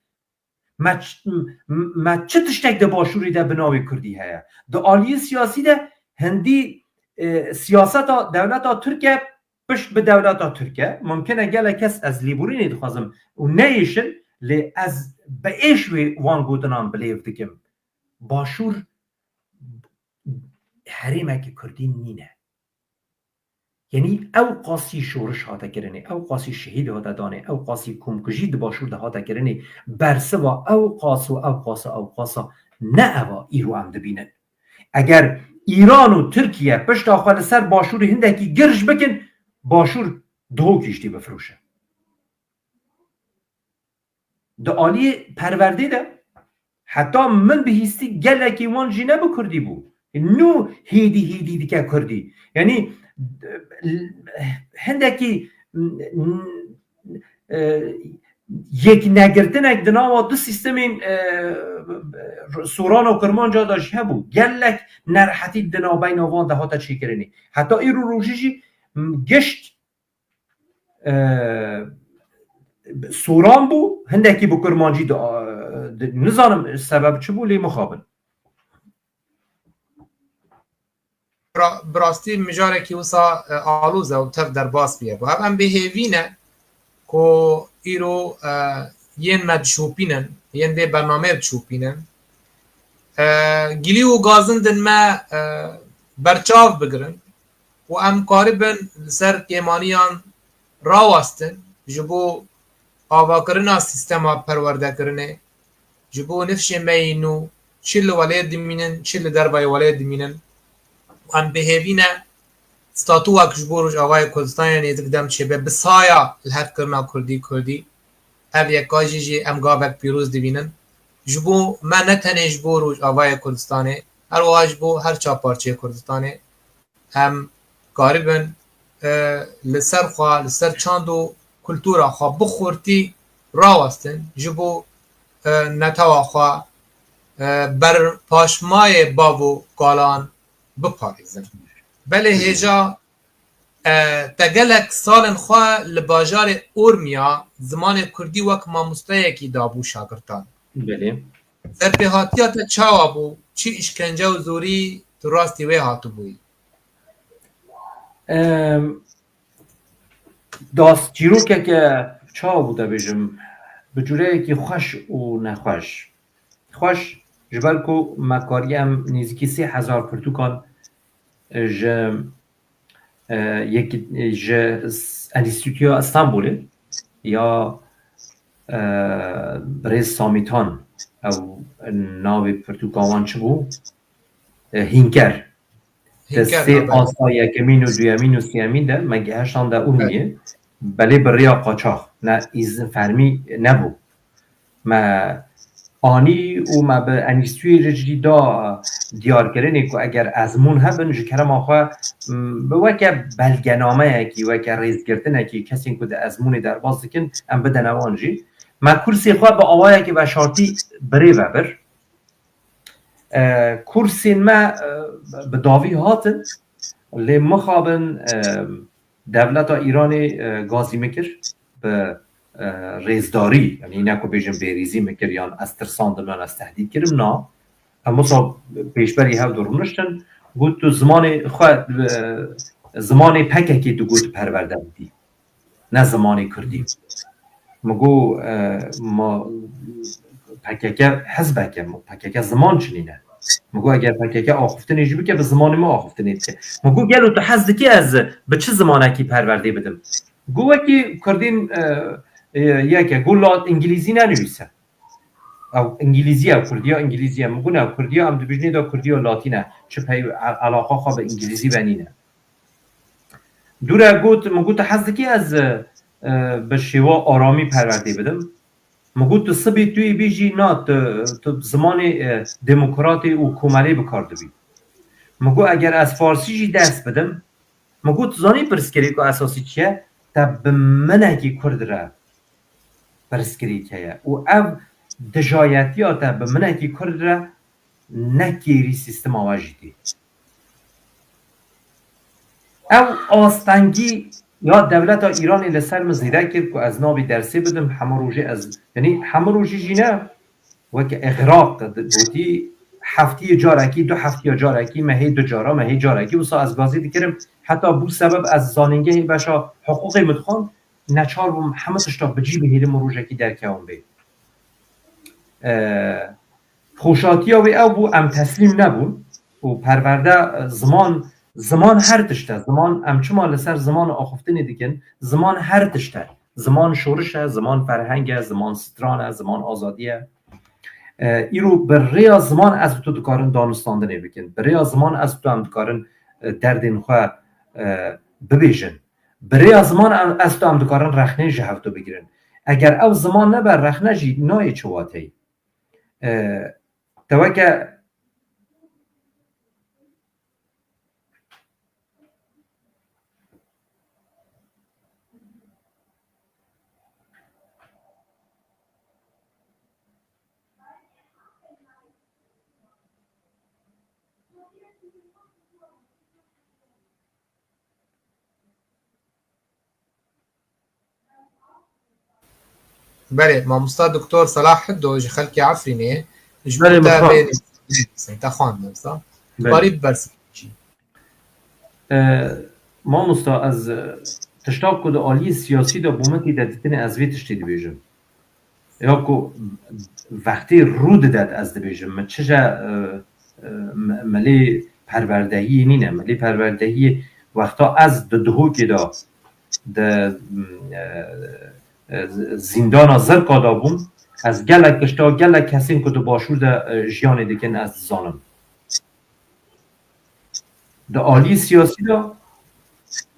Me ç-, m-, me çi tiştek di Başûrê de bi navê Kurdî heye? Di aliyê siyasî de hindî, e, siyaseta dewleta Tirk e, pişt bi dewleta Tirk e. Mumkin e gelek kes, ez lêborînê dixwazim û neyêşin, lê ez bi êş wê wan gotinan bi lêv dikim. Başûr herêmekî Kurdî nîne. Yanî ew qasî şoriş hate kirinê, ew qasî şehîd hate danê, ew qasî komkujî di Başûr de hate kirinê, bersiva ew qas û ew qasa, ew qasa ne eva îro em dibînin. Eger Îran û Tirkiye pişta xwe li ser Başûrê hindekî girj bikin, Başûr duhokî jî tê bifiroşe. Di aliyê perwerdê de heta min bihîstî gelekî wan jî ne bi kurdî bû. Nû hêdî hêdî dike kurdî. Yanî hindekî, e, yeknegirtinek di nava du sîstemên, e, Soran û Kirmanca de jî hebû. Gelek nerehetî di navbeyna van de hate çêkirinê. Heta îro rojî jî gişt, e, Soran bû, hindekî bi Kurmancî de, e, de, nizanim sebeb çi bû, lê mixabin. Ra-, bi rastî mijarekî wisa, e, aloz e û tev derbas bûye. Ev em bêhêvî ne ku îro, e, yên me dişopînin, yên vê bernameyê dişopînin. E, gilî û gazindin me, e, berçav bigirin û em karibin li ser kêmaniyan rawestin ji bo avakirina sîstema perwerdekirinê, ji bo nifşên me yî nû, çi li welêt dimînin, çi li dervayê welêt dimînin. Em bi hêvî ne statûyek ji bo Rojavayê Kurdistanê nêzik dem çêbe, bi saya li hev kirina Kurdî, Kurdî. Ev yeka jî jî em gavek pîroz dibînin. Ji bo me, ne tenê ji bo Rojavayê Kurdistanê, her wiha ji bo her çar parçeyê Kurdistanê em karibin, e, li ser xwe, li ser çand û kultura xwe bi xurtî rawestin, ji bo, e, netewa xwe, e, ber paşmayê bav û kalan biparêzin. Belê hêja, e, te gelek salên xwe li bajarê Urmiya zimanê kurdî wek mamosteyekî dabû şagirtan. Belê. Serpêhatiya te çawa bû? Çi îşkence û zorî tu rastî wê hatibûyî? Em, dastçîrokeke çawa bû, te bêjim, bi cûreyekî xweş û nexweş. Xweş, ji ber ku me kariye em nêzîkî sê hezar pirtûkan ji, e, yekî, ji s-, Enstîtuya Stenbolê ya, e, Birêz Samîtan, ew navê pirtûka wan çi bû? E, Hînker. Di Hînker, sê navê. Asta yekemîn û duyemîn û sêyemîn de me gihiştande Urmiyê. Belê bi rêya qaçax, ne îzin fermî nebû. Me anî û me bi Enîstûyê re jî da diyarkirinê ku eger ezmûn hebin, ji kerema xwe, m, bi weke belgenameyekî, weke rêzgirtinekî kesên ku di ezmûnê derbas dikin, em bidene wan jî. Me kursê xwe bi awayekî veşartî birê ve bir. E, kursên me, e, bi dawî hatin, lê mixabin, e, dewleta Îranê, e, gazî min kir bi, e, rêzdarî, yanî ne ku bêjin bêrîzî min kir yan ez tirsandim yan ez tehdît kirim, na. Em wisa pêşberî hev de rûniştin, got, "Tu zimanê xwe, e, zimanê P K K digot perwerde bidî, ne zimanê kurdî." Min got, e, ma P K K hizbek e, P K K ziman çi nîne. Min got, eger P K K axiftinê jî bike, bi zimanê min axiftinê dike. Min got, gelo tu hez dikî ez bi çi zimanekî perwerdê bidim? Got, wekî kurdîn, e, e, yek e, got, la îngilîzî nenivîse. Ew îngilîzî ye, kurdiya îngilîzî ye. Min got, ne, kurdiya em dibêjin ê de kurdiya latîn e. Çi pey, e, alaqa xwe bi îngilîzî ve nîne. Dûre got, min got, tu hez dikî ez, e, bi şêwa aramî perwerdê bidim? Min got, tu sibê tu yê bêjî, na, tu, tu zimanê, e, demokratê û komelê bi kar dibî. Min got, eger ez farsî jî ders bidim, min got, tu zanî pirsgirêka esasî çi ye? Te bi minekî kurd re pirsgirêk heye. Û ev dijayetiya te bi minekî kurd re ne kêrî sîstema we jî tê. Ew astengî ya dewleta Îranê li ser min zêde kir ku ez navê dersê bidim, hema rojê ez, yanî hema rojê jî ne, weke îxraq di-, gotî, heftiyê carekî, du heftiya carekî, mehê du cara, mehê carekî, wisa ez gazî dikirim. Heta bû sebeb ez zanîngehê beşa hiqûqê min dixwand, neçar bûm hemû tişta bi cî bihêlim û rojekî derkewim bê. E, Xoşatiya wê ew bû, em teslîm nebûn û perwerde, e, ziman, ziman her tişt e. Ziman, em çima li ser ziman axiftinê dikin? Ziman her tişt e. Ziman şoriş e, ziman ferheng e, ziman stran e, ziman azadî ye. E, îro bi rêya ziman ez û tu dikarin danûstandinê bikin. Bi rêya ziman ez û tu em dikarin, e, derdên xwe, e, bibêjin. Bi rêya ziman em, ez û tu em dikarin rexnê ji hevdû bigirin. Eger ew ziman nebe, rexne jî nayê çi wateyî. E, te weke Belê, mamosta Doktor Salah Hiddo ji xelkê Efrînê, ji bo Belê, te Mustafa. Vê nivîsî te xwend, mamosta. Belê. Parî bi bersivê jî. E, mamosta, ez, e, tişta ku di aliyê siyasî de bo min tê de dîtinê, ez vê tiştê dibêjim. Ya ku vextê rû didet, ez dibêjim, min çi je, e, e, mi-, milê perwerdehiyê nîne. Milê perwerdehiyê wexta ez di Duhokê de, di, e, e, zîndana Zirka de bûm, ez gelek tişta, gelek kesên ku di başûr de, e, jiyanê dikin, ez dizanim. Di aliyê siyasî de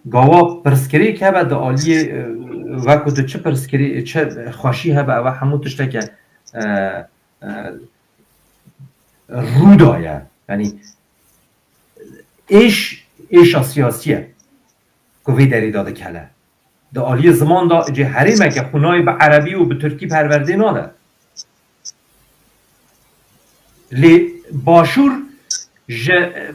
gava pirsgirêk hebe, di aliyê, e, wek ku tu çi pirsgirê-, çi xweşî hebe, ew hemû tişteke, e, e, rû daye. Yanî êş, êşa siyasî ye ku vê derê de dikele. Di aliyê ziman de cê herêmeke xwe nayê bi erebî û bi tirkî perwerdê nade. Lê başûr ji, e,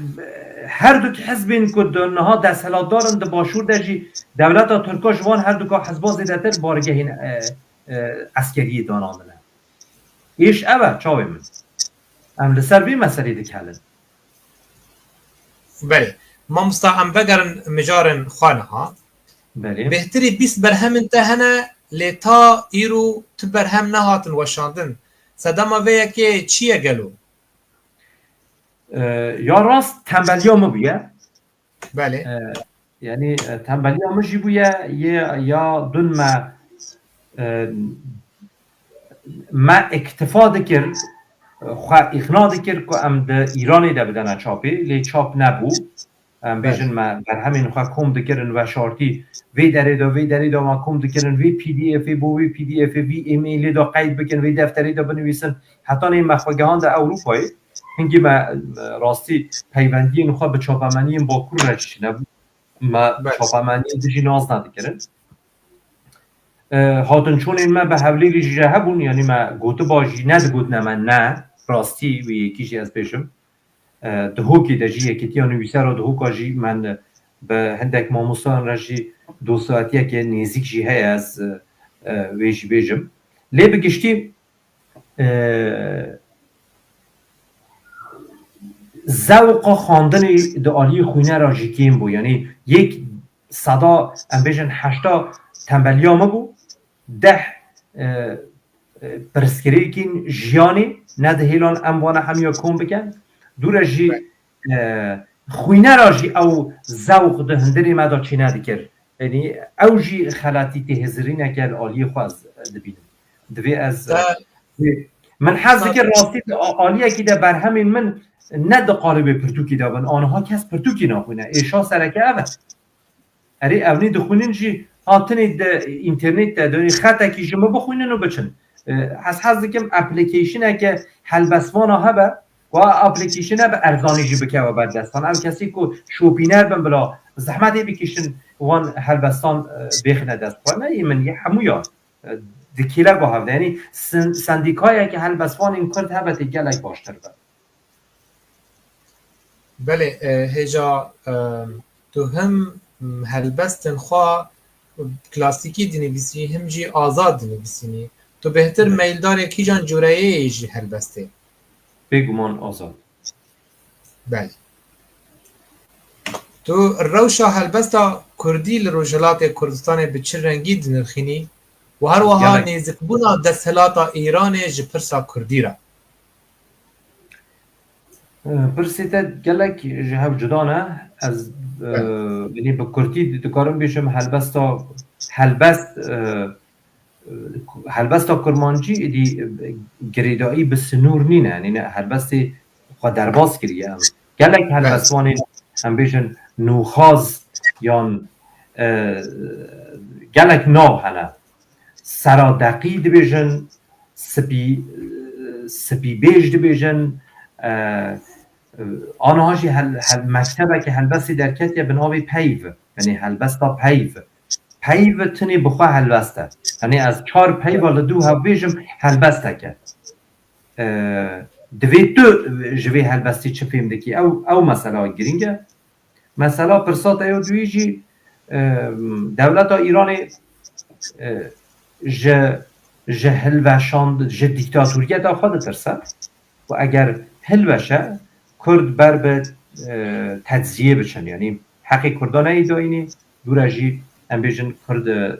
her du hizbên ku di niha desthilatdar in di başûr de jî dewleta Tirka ji wan her du hizba zêdetir bargehên, e, e, eskeriyê danandine. Êş ev e, çavê min. Em li ser vê meselê dikelin. Belê. Mamosta, em vegerin mijarên xwe niha. Belê. Bêhtirî bîst berhemên te hene, lê ta îro tu berhem nehatin weşandin. Sedema vê yekê çi ye gelo? E, ya rast tembeliya min bûye. Belê. E, yanî, e, tembeliya min jî bûye, yê ya dun me, e, me îktifa dikir, xwe îqna dikir ku em di Îranê de bidene çapê, lê çap nebû. Em Belê. bêjin me berhemên xwe kom dikirin veşartî. Vê derê de, vê derê de me kom dikirin, vê P D Fê, bo vê P D Fê, vê emailê de qeyd bikin, vê defterê de binivîsin. Hetanî me xwe gihande Ewropayê. Hingî me, e, rastî peywendiyên xwe bi çapemeniyên Bakur re jî nebû. Me Belê. çapemeniyên dijî nas nedikirin. E, hatinçûnên me bi Hewlêrê jî hebûn, yanî me gotiba jî nedigotine me ne. rastî wê yekî jî ez bêjim. E, Dihokê de jî Yekîtiya Nivîsera Dihoka jî min bi hindek mamostayan re jî dostayetiyeke nêzîk jî heye, ez, e, e, wê jî bêjim. Lê bi giştî, e, zewqa xwendinê di aliyê xwîne re jî kêm bû. Yanî yek seda, em bêjin heşta tembeliya min bû, deh, e, e, pirsgirêkên jiyanê nedihêlan em wana hemiya kom bikin. Dûre jî, e, xwîne re jî ew zewq di hundirê me de çênedikir. Yanî ew jî xeletî têhizirîneke li aliyê xwe ez dibînim. Divê ez, e, min hez dikir rastî di a-, aliyekî de berhemên min ne di qalibê pirtûkî de bin. Aniha kes pirtûkî naxwîne. Êşa sereke ev e. Erê, ewnî dixwînin jî, ha, tinê di înternêt de, di xetekî ji min bixwînin û biçin. E, ez hez dikim applicationeke helbestvana hebe, ku a application hebe erzanî jî bikeve ber destan. Ew kesî ku şopîner bin bila zehmetê bikişin wan helbestan, e, bêxine dest xwe. Ne yê min, yê hemûyan. E, di kêleka hev de. Yanî sen-, sendîkayeke helbestvanên Kurd hebe tê gelek baştir be. Belê, e, hêja, e, tu him, m, helbestên xwe klasîkî dinivîsî, him jî azad dinivîsînî. Tu bêhtir Belê. Meyildarê kîjan cûreyê yê jî helbestê? Bêguman azad. Belê. Tu rewşa helbesta kurdî li Rojhilatê Kurdistanê bi çi rengî dinirxînî û her wiha Gelek. Nêzikbûna desthilata Îranê ji pirsa kurdî re? Pirsê te gelek ji hev cuda ne. Ez, e, Evet. Yanî bi kurtî dikarim bêjim helbesta, helbest, e, helbesta kurmancî êdî, e, girêdayî bi sinûr nîne. Yanî ne helbestê xwe derbas kiriye. Em gelek Evet. helbestvanên, em bêjin nûxaz yan, e, gelek nav hene. Sera deqî dibêjin, spî, spî bêj dibêjin, e, e, aniha jî hel-, hel-, mektebeke helbestê derketiye bi navê peyv, yanî helbesta peyv. Peyv tinê bi xwe helbest e. Yanî ez çar peyva li dû hev bêjim, helbestek e. E, divê tu ji vê helbestê çi fêm dikî? Ew, ew mesela girîng e. Mesela pirsa te ya duyî jî, e, dewleta Îranê, e, ji, ji hilweşand-, ji dîktatoriyeta xwe ditirse û eger hilweşe, Kurd ber bi, e, tecziyê biçin. Yanî heqê Kurdan neyê dayînê, dûre jî em bêjin Kurd, e,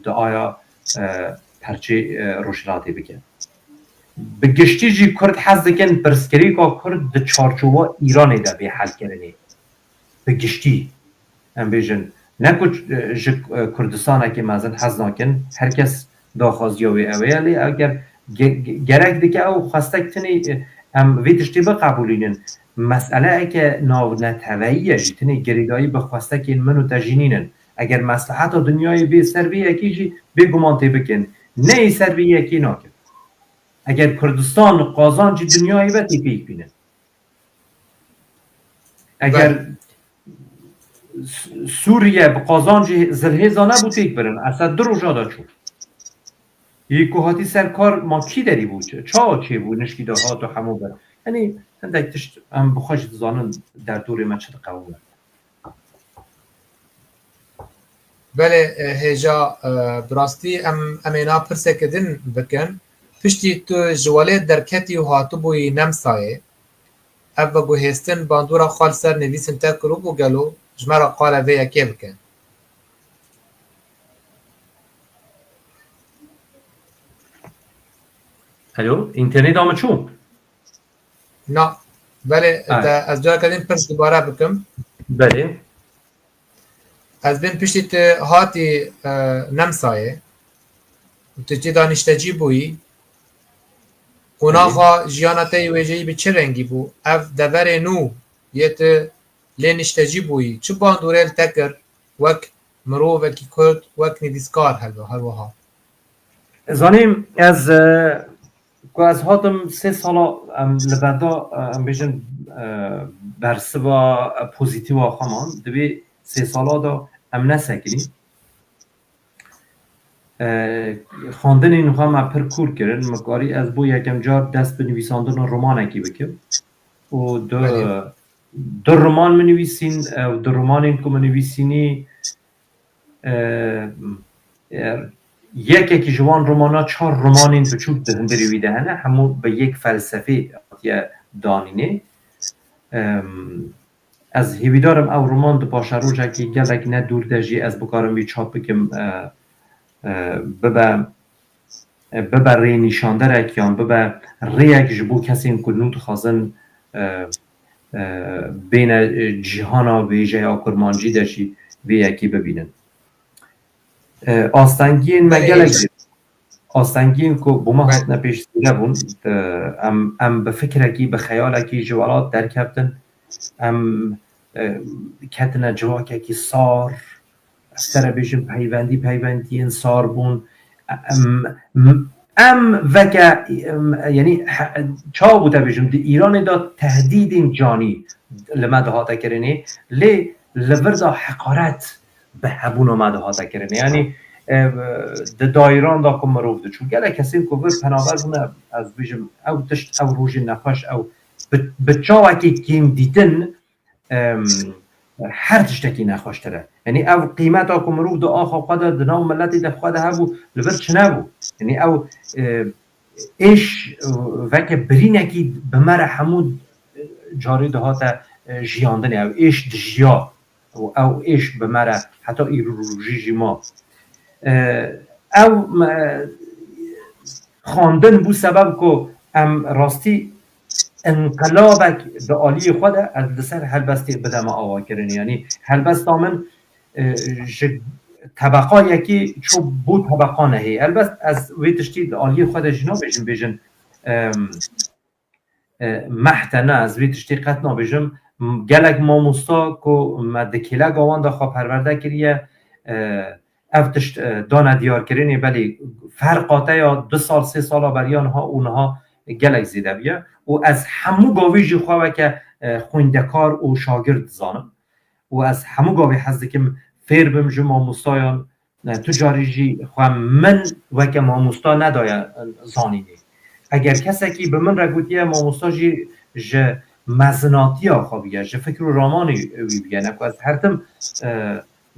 di aya, e, perçê, e, Rojhilatê bike. Bi giştî jî Kurd hez dikin pirsgirêka Kurd di çarçowa Îranê de bê helkirinê. Bi giştî, em bêjin, ne ku, e, ji, e, Kurdistanekê mezin hez nakin, her kes daxwaziya wê ew e, lê eger ge-, ge-, gerek dike ew xwestek tinê, e, em vê tiştê biqebûlînin. Meseleyeke navneteweyî ye jî, tinê girêdayî bi xwestekên min û te jî nînin. Eger mesleheta dinyayê bê ser vê yekê jî, bêguman tê bikin. Neyê ser vê yekê nakin. Eger Kurdistan qazancî dinyayê be, tê pêk bînin. Eger Belê. Sû-, Sûriye bi qazancê zilhêza nebû, têk birin. Esed du roja de çû. Yê ku hatî ser kar, ma kî derî bû? Çi-, çawa çêbû, nişkî de hat û hemû bir. Yanî hindek tişt em bi xwe jî dizanin derdorê me çi diqewime. Belê, e, hêja, e, bi rastî em, em ê na pirseke din bikin. Piştî tu ji welêt derketî û hatibûyî Nemsayê, ev veguhêstin bandora xwe li ser nivîsên te kiribû gelo? Ji me re qala vê yekê bike. Alo, înterneta min çû? Na, belê, Ay. Te, ez careke din pirs dubare bikim. Belê. Ez bên piştî tu hatî, e, Nemsayê û tu tê de niştecî bûyî. Qonaxa Belê. Jiyana te yê wêjeyî bi çi rengî bû? Ev deverê nû yê tu lê niştecî bûyî, çi bandorê li te kir wek mirovekî Kurd, wek nivîskar hel-, her wiha? Zanîm, ez, e, ku ez hatim sê sala, em, li berda, e, em bêjin, e, bersiva, e, pozîtîva xwe man, di vê sê sala de em nesekinîn. E, xwendinên xwe me pir kûr kirin. Min karî ez bo yekem car dest bi nivîsandina romanekî bikim. Û du, Belê. du roman min nivîsîn, ew du romanên ku min nivîsînî, e, e, yekekî ji wan romana çar romanên biçûk di hundirê wî de hene, hemû bi yek felsefê hatiye danînê. Em, Ez hêvîdar im ew roman di paşerojekî gelek ne dûr de jî ez bikarim wî çap bikim, e, e, bibe, e, bibe rênîşanderek yan bibe rêyek ji bo kesên ku nû dixwazin, e, e, bêne, e, cîhana wêjeya kurmancî de jî vê yekî bibînin. E, astengiyên me Belê. gelek jî, astengiyên ku bo me Belê. hatine pêş zêde bûn, e, em, em bi fikrekî, bi xeyalekî ji welat derkeftin, em, e, ketine civakekî sar, ez te re bêjim peywendî, peywendiyên sar bûn. Em, em veke, em, yanî, he, çawa bû te bêjim, di Îranê de tehdîdên canî li me dihate kirinê, lê li vir de heqaret bi hebûna me dihate kirinê. Yanî, e, di dayîran de ku mirov diçû, gelek kesên ku vir penaber bûne, ez bêjim, ew tişt, ew rojên nexweş, ew bi, bi çawekî kêmdîtin, em, her tiştekî nexweştir e. Yanî ev qîmeta ku mirov di axa xwe de, di nav miletê de xwe de hebû, li vir çi nebû. Yanî ew, e, êş, e, veke birînekî bi me re hemû, e, carî dihate, e, jiyandinê. Ew êş dijiya û ew êş bi me re heta îro rojî jî ma. E, ew, e, xwendin bû sebeb ku em rastî inqilabek di aliyê xwe de ez li ser helbestê bideme avakirinê. Yanî helbesta min, e, ji tebeqa yekê çû bo tebeqa nehê. Helbest ez wê tiştî di aliyê xwe de jî nabêjim, bêjin, em, e, mehte ne, ez vê tiştî qet nabêjim. M-, gelek mamosta ku me di kêleka wan de xwe perwerde kiriye, e, ev tişt, e, dane diyarkirinê, belê ferqa te ya du sal, sê sala beriya niha û niha gelek zêde bûye. Û ez hemû gavî jî xwe weke, e, xwîndekar û şagird dizanim. Û ez hemû gavî hez dikim fêr bim ji mamostayan, e, tu carî jî xwe min weke mamosta nedaye, e, zanînê. Eger kesekî bi min re gotiye mamosta jî ji mezinatiya xwe bûye, ji fikr û ramanê wî bûye, ne ku ez her tim, e,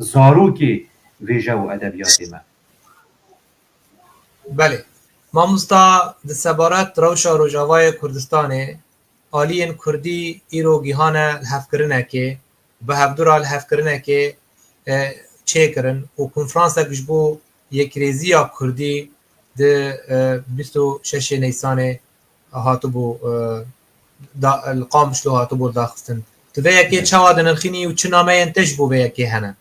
zarokê vêje û edebiyatê me. Belê. Mamosta, di sebaret rewşa Rojavayê Kurdistanê, aliyên Kurdî îro gihane lihevkirinekê, bi hevdû re lihevkirinekê, e, çêkirin û konferansek ji bo yekrêziya Kurdî di, e, bîst û şeşê Neysanê hatibû, e, da, li Qamişlo hatibû daxistin. Tu vê yekê Evet. çawa dinirxînî û çi nameyên te ji bo vê yekê hene?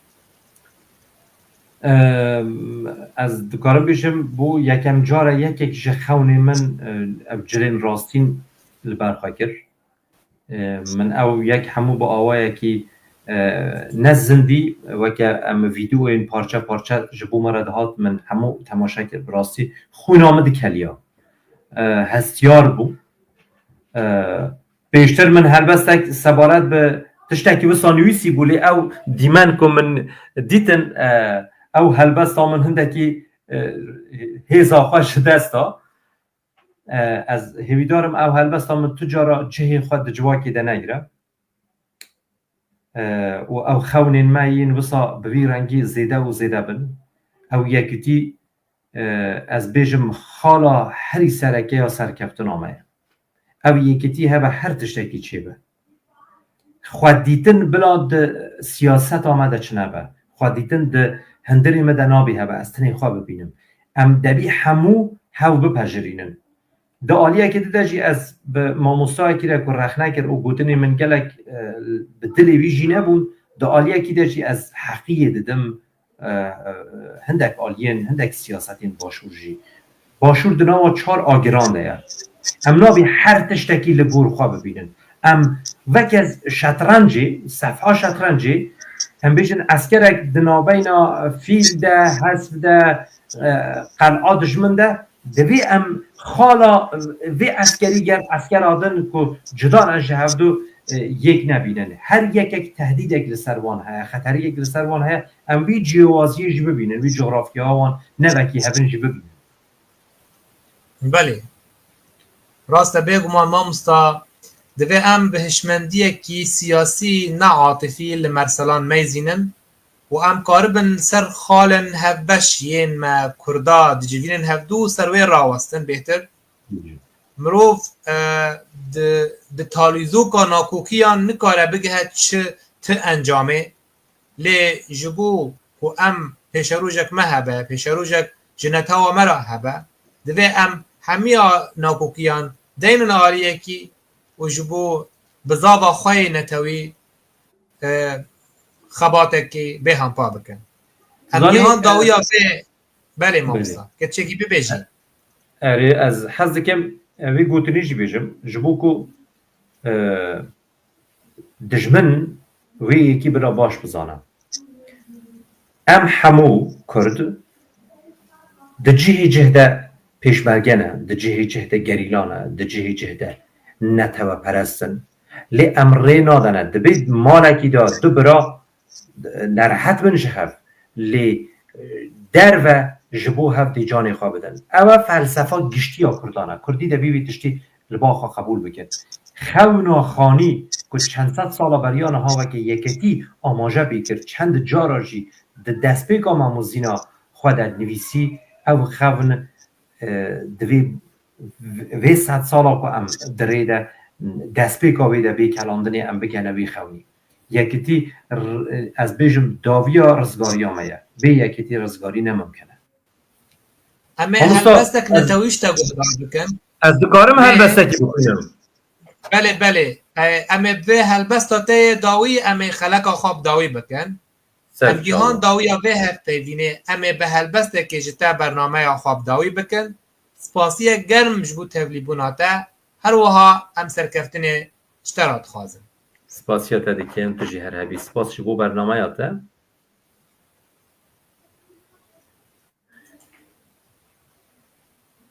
Em, ez dikarim bêjim, bû yekem cara yekek ji xewnê min, e, ev cilên rastîn li ber xwe kir. E, min ew yek hemû bi awayekî, e, ne zindî, weke em vîdeoyên parçe parçe ji bo me re dihat, min hemû temaşe kir. Bi rastî xwîna min dikeliya. E, hestiyar bû. E, pêştir min helbestek sebaret bi tiştekî wisa nivîsî bû, lê ew dîmen ku min dîtin, e, ew helbesta min hindekî, e, hêza xwe ji dest da. E, ez hêvîdar im ew helbesta min tu cara cihê xwe di civakê de negire. E, û ew xewnên me yên wisa bi vî rengî zêde û zêde bin. Ew yekîtî, e, ez bêjim, xala herî sereke ya serkeftina me ye. Ev yekîtî hebe her tiştekî çêbe. Xwedîtin bila di siyaseta me de çinebe. Xwedîtin di hundirê me de nabî hebe ez tenê xwe bibînim. Em debî hemû hev bipejirînin. Di aliyekê dide jî ez bi mamostayekî re ku rexne kir û gotinê min gelek, e, bi dilê wî jî nebûn, di aliyekî de jî ez heqiyê didim, e, e, hindek aliyên, hindek siyasetên başûr jî. Başûr di nava çar agiran de ye. Em nabî her tiştekî li gor xwe bibînin. Em weke şetrencê, sefha şetrencê, em bêjin eskerek di navbeyna fîl de, hesp de, e, qel'a dijmin de, divê em xala vê eskerî gel eskera din ku cuda ne ji hevdu, e, yek nebînin. Her yekek tehdîdek li ser wan heye, xeteriyek li ser wan heye. Em vî ciyawaziyê jî bibînin, vî cografya wan nevekî hebin jî bibînin. Belê. Rast e, bêguman mamosta, divê em bi hişmendiyekî siyasî ne atifî li merselan meyzînin û em karibin li ser xalên hevbeş yên me Kurda dicivînin hevdû ser wê rawestin bêhtir. Mirov, e, di, di talîzoka nakokiyan nikare bigihe çi ti encamê. Lê ji bo ku em pêşerojek me hebe, pêşerojek ji netewa me re hebe, divê em hemiya nakokiyan deynin aliyekî û ji bo bizava xwe yê netewî, e, xebatekî bêhempa bikin. Em Zanî, gihan e, dawiya vê, belê Belê. mamosta, keçekî bibêjî. Erê, ez hez dikim, e, vê gotinê jî bêjim. Ji bo ku, e, dijmin wê yekî bila baş bizane. Em hemû Kurd di cihê cih de pêşmerge ne, di cihê cih de gerîla ne, di cihê cih de neteweperest in. Lê em rê nadene, dibê malekî de du bira nerehet bin ji hev, lê, e, derve ji bo hev dê canê xwe bidin. Ew e felsefa giştî ya Kurdan e. Kurdî de bî vî tiştî li ba xwe qebûl bikin. Xewna xanî ku çend sed sala beriya niha weke yeketî amaje pê kir, çend cara jî di destpêka Mamozîna xwe de nivîsî, ew xewin, e, divê v-, vê sed sala ku em di rê de destpêka wê de bê kelandinê em bigene wî xewnî. Yekitî r-, ez bêjim dawiya rizgariya me ye. Bê yekitî rizgarî ne mimkin e. Em ê Mamosta, helbestek ez, netewî ji te guhdar bikin. Ez dikarim Ê, helbestekî bixwînim? Belê, belê. E, em ê bi vê helbesta te yê dawî, em ê xeleka xwe bi dawî bikin. Ser Em gihan çawa. dawiya vê hevpeyvînê, em ê bi helbestekê ji te bernameya xwe bi dawî bikin. Spasiyek germ ji bo tevlîbûna te, her wiha em serkeftinê ji te re dixwazin. Spasiya te dikim, tu jî her hebî. Spas ji bo bernameya te.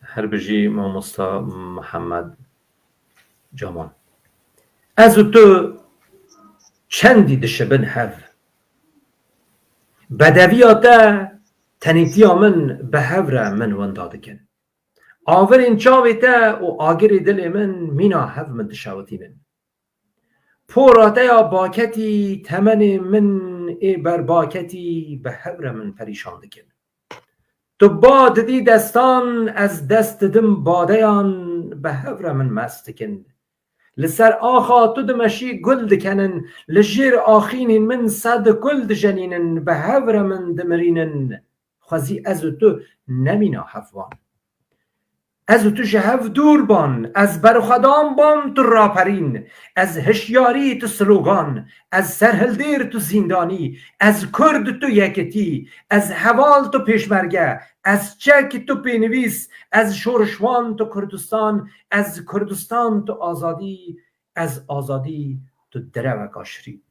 Her bijî mamosta Mihemed Cemal. Ez û tu çendî dişibin hev. Bedeviya te tenêtiya min bi hev re min winda dikin. Avirên çavê te û agirê dilê min mîna hev min dişewitînin. Pora te ya baketî temenê min ê berbaketî bi hev re min perîşan dikin. Tu ba didî destan, ez dest didim badeyan, bi hev re min mest dikin. Li ser axa tu dimeşî gul dikenin, li jêr axînên min sed gul dijenînin, bi hev re min dimirînin. Xwezî ez û tu nemîna hevwan. Ez û tu ji hev dûr ban, ez berxwedan ban tu raperîn, ez hişyarî tu slogan, ez serhildêr tu zîndanî, ez kurd tu yekitî, ez heval tu pêşmerge, ez çek tu pênivîs, ez şorişwan tu Kurdistan, ez Kurdistan tu azadî, ez azadî tu direweka şirîn.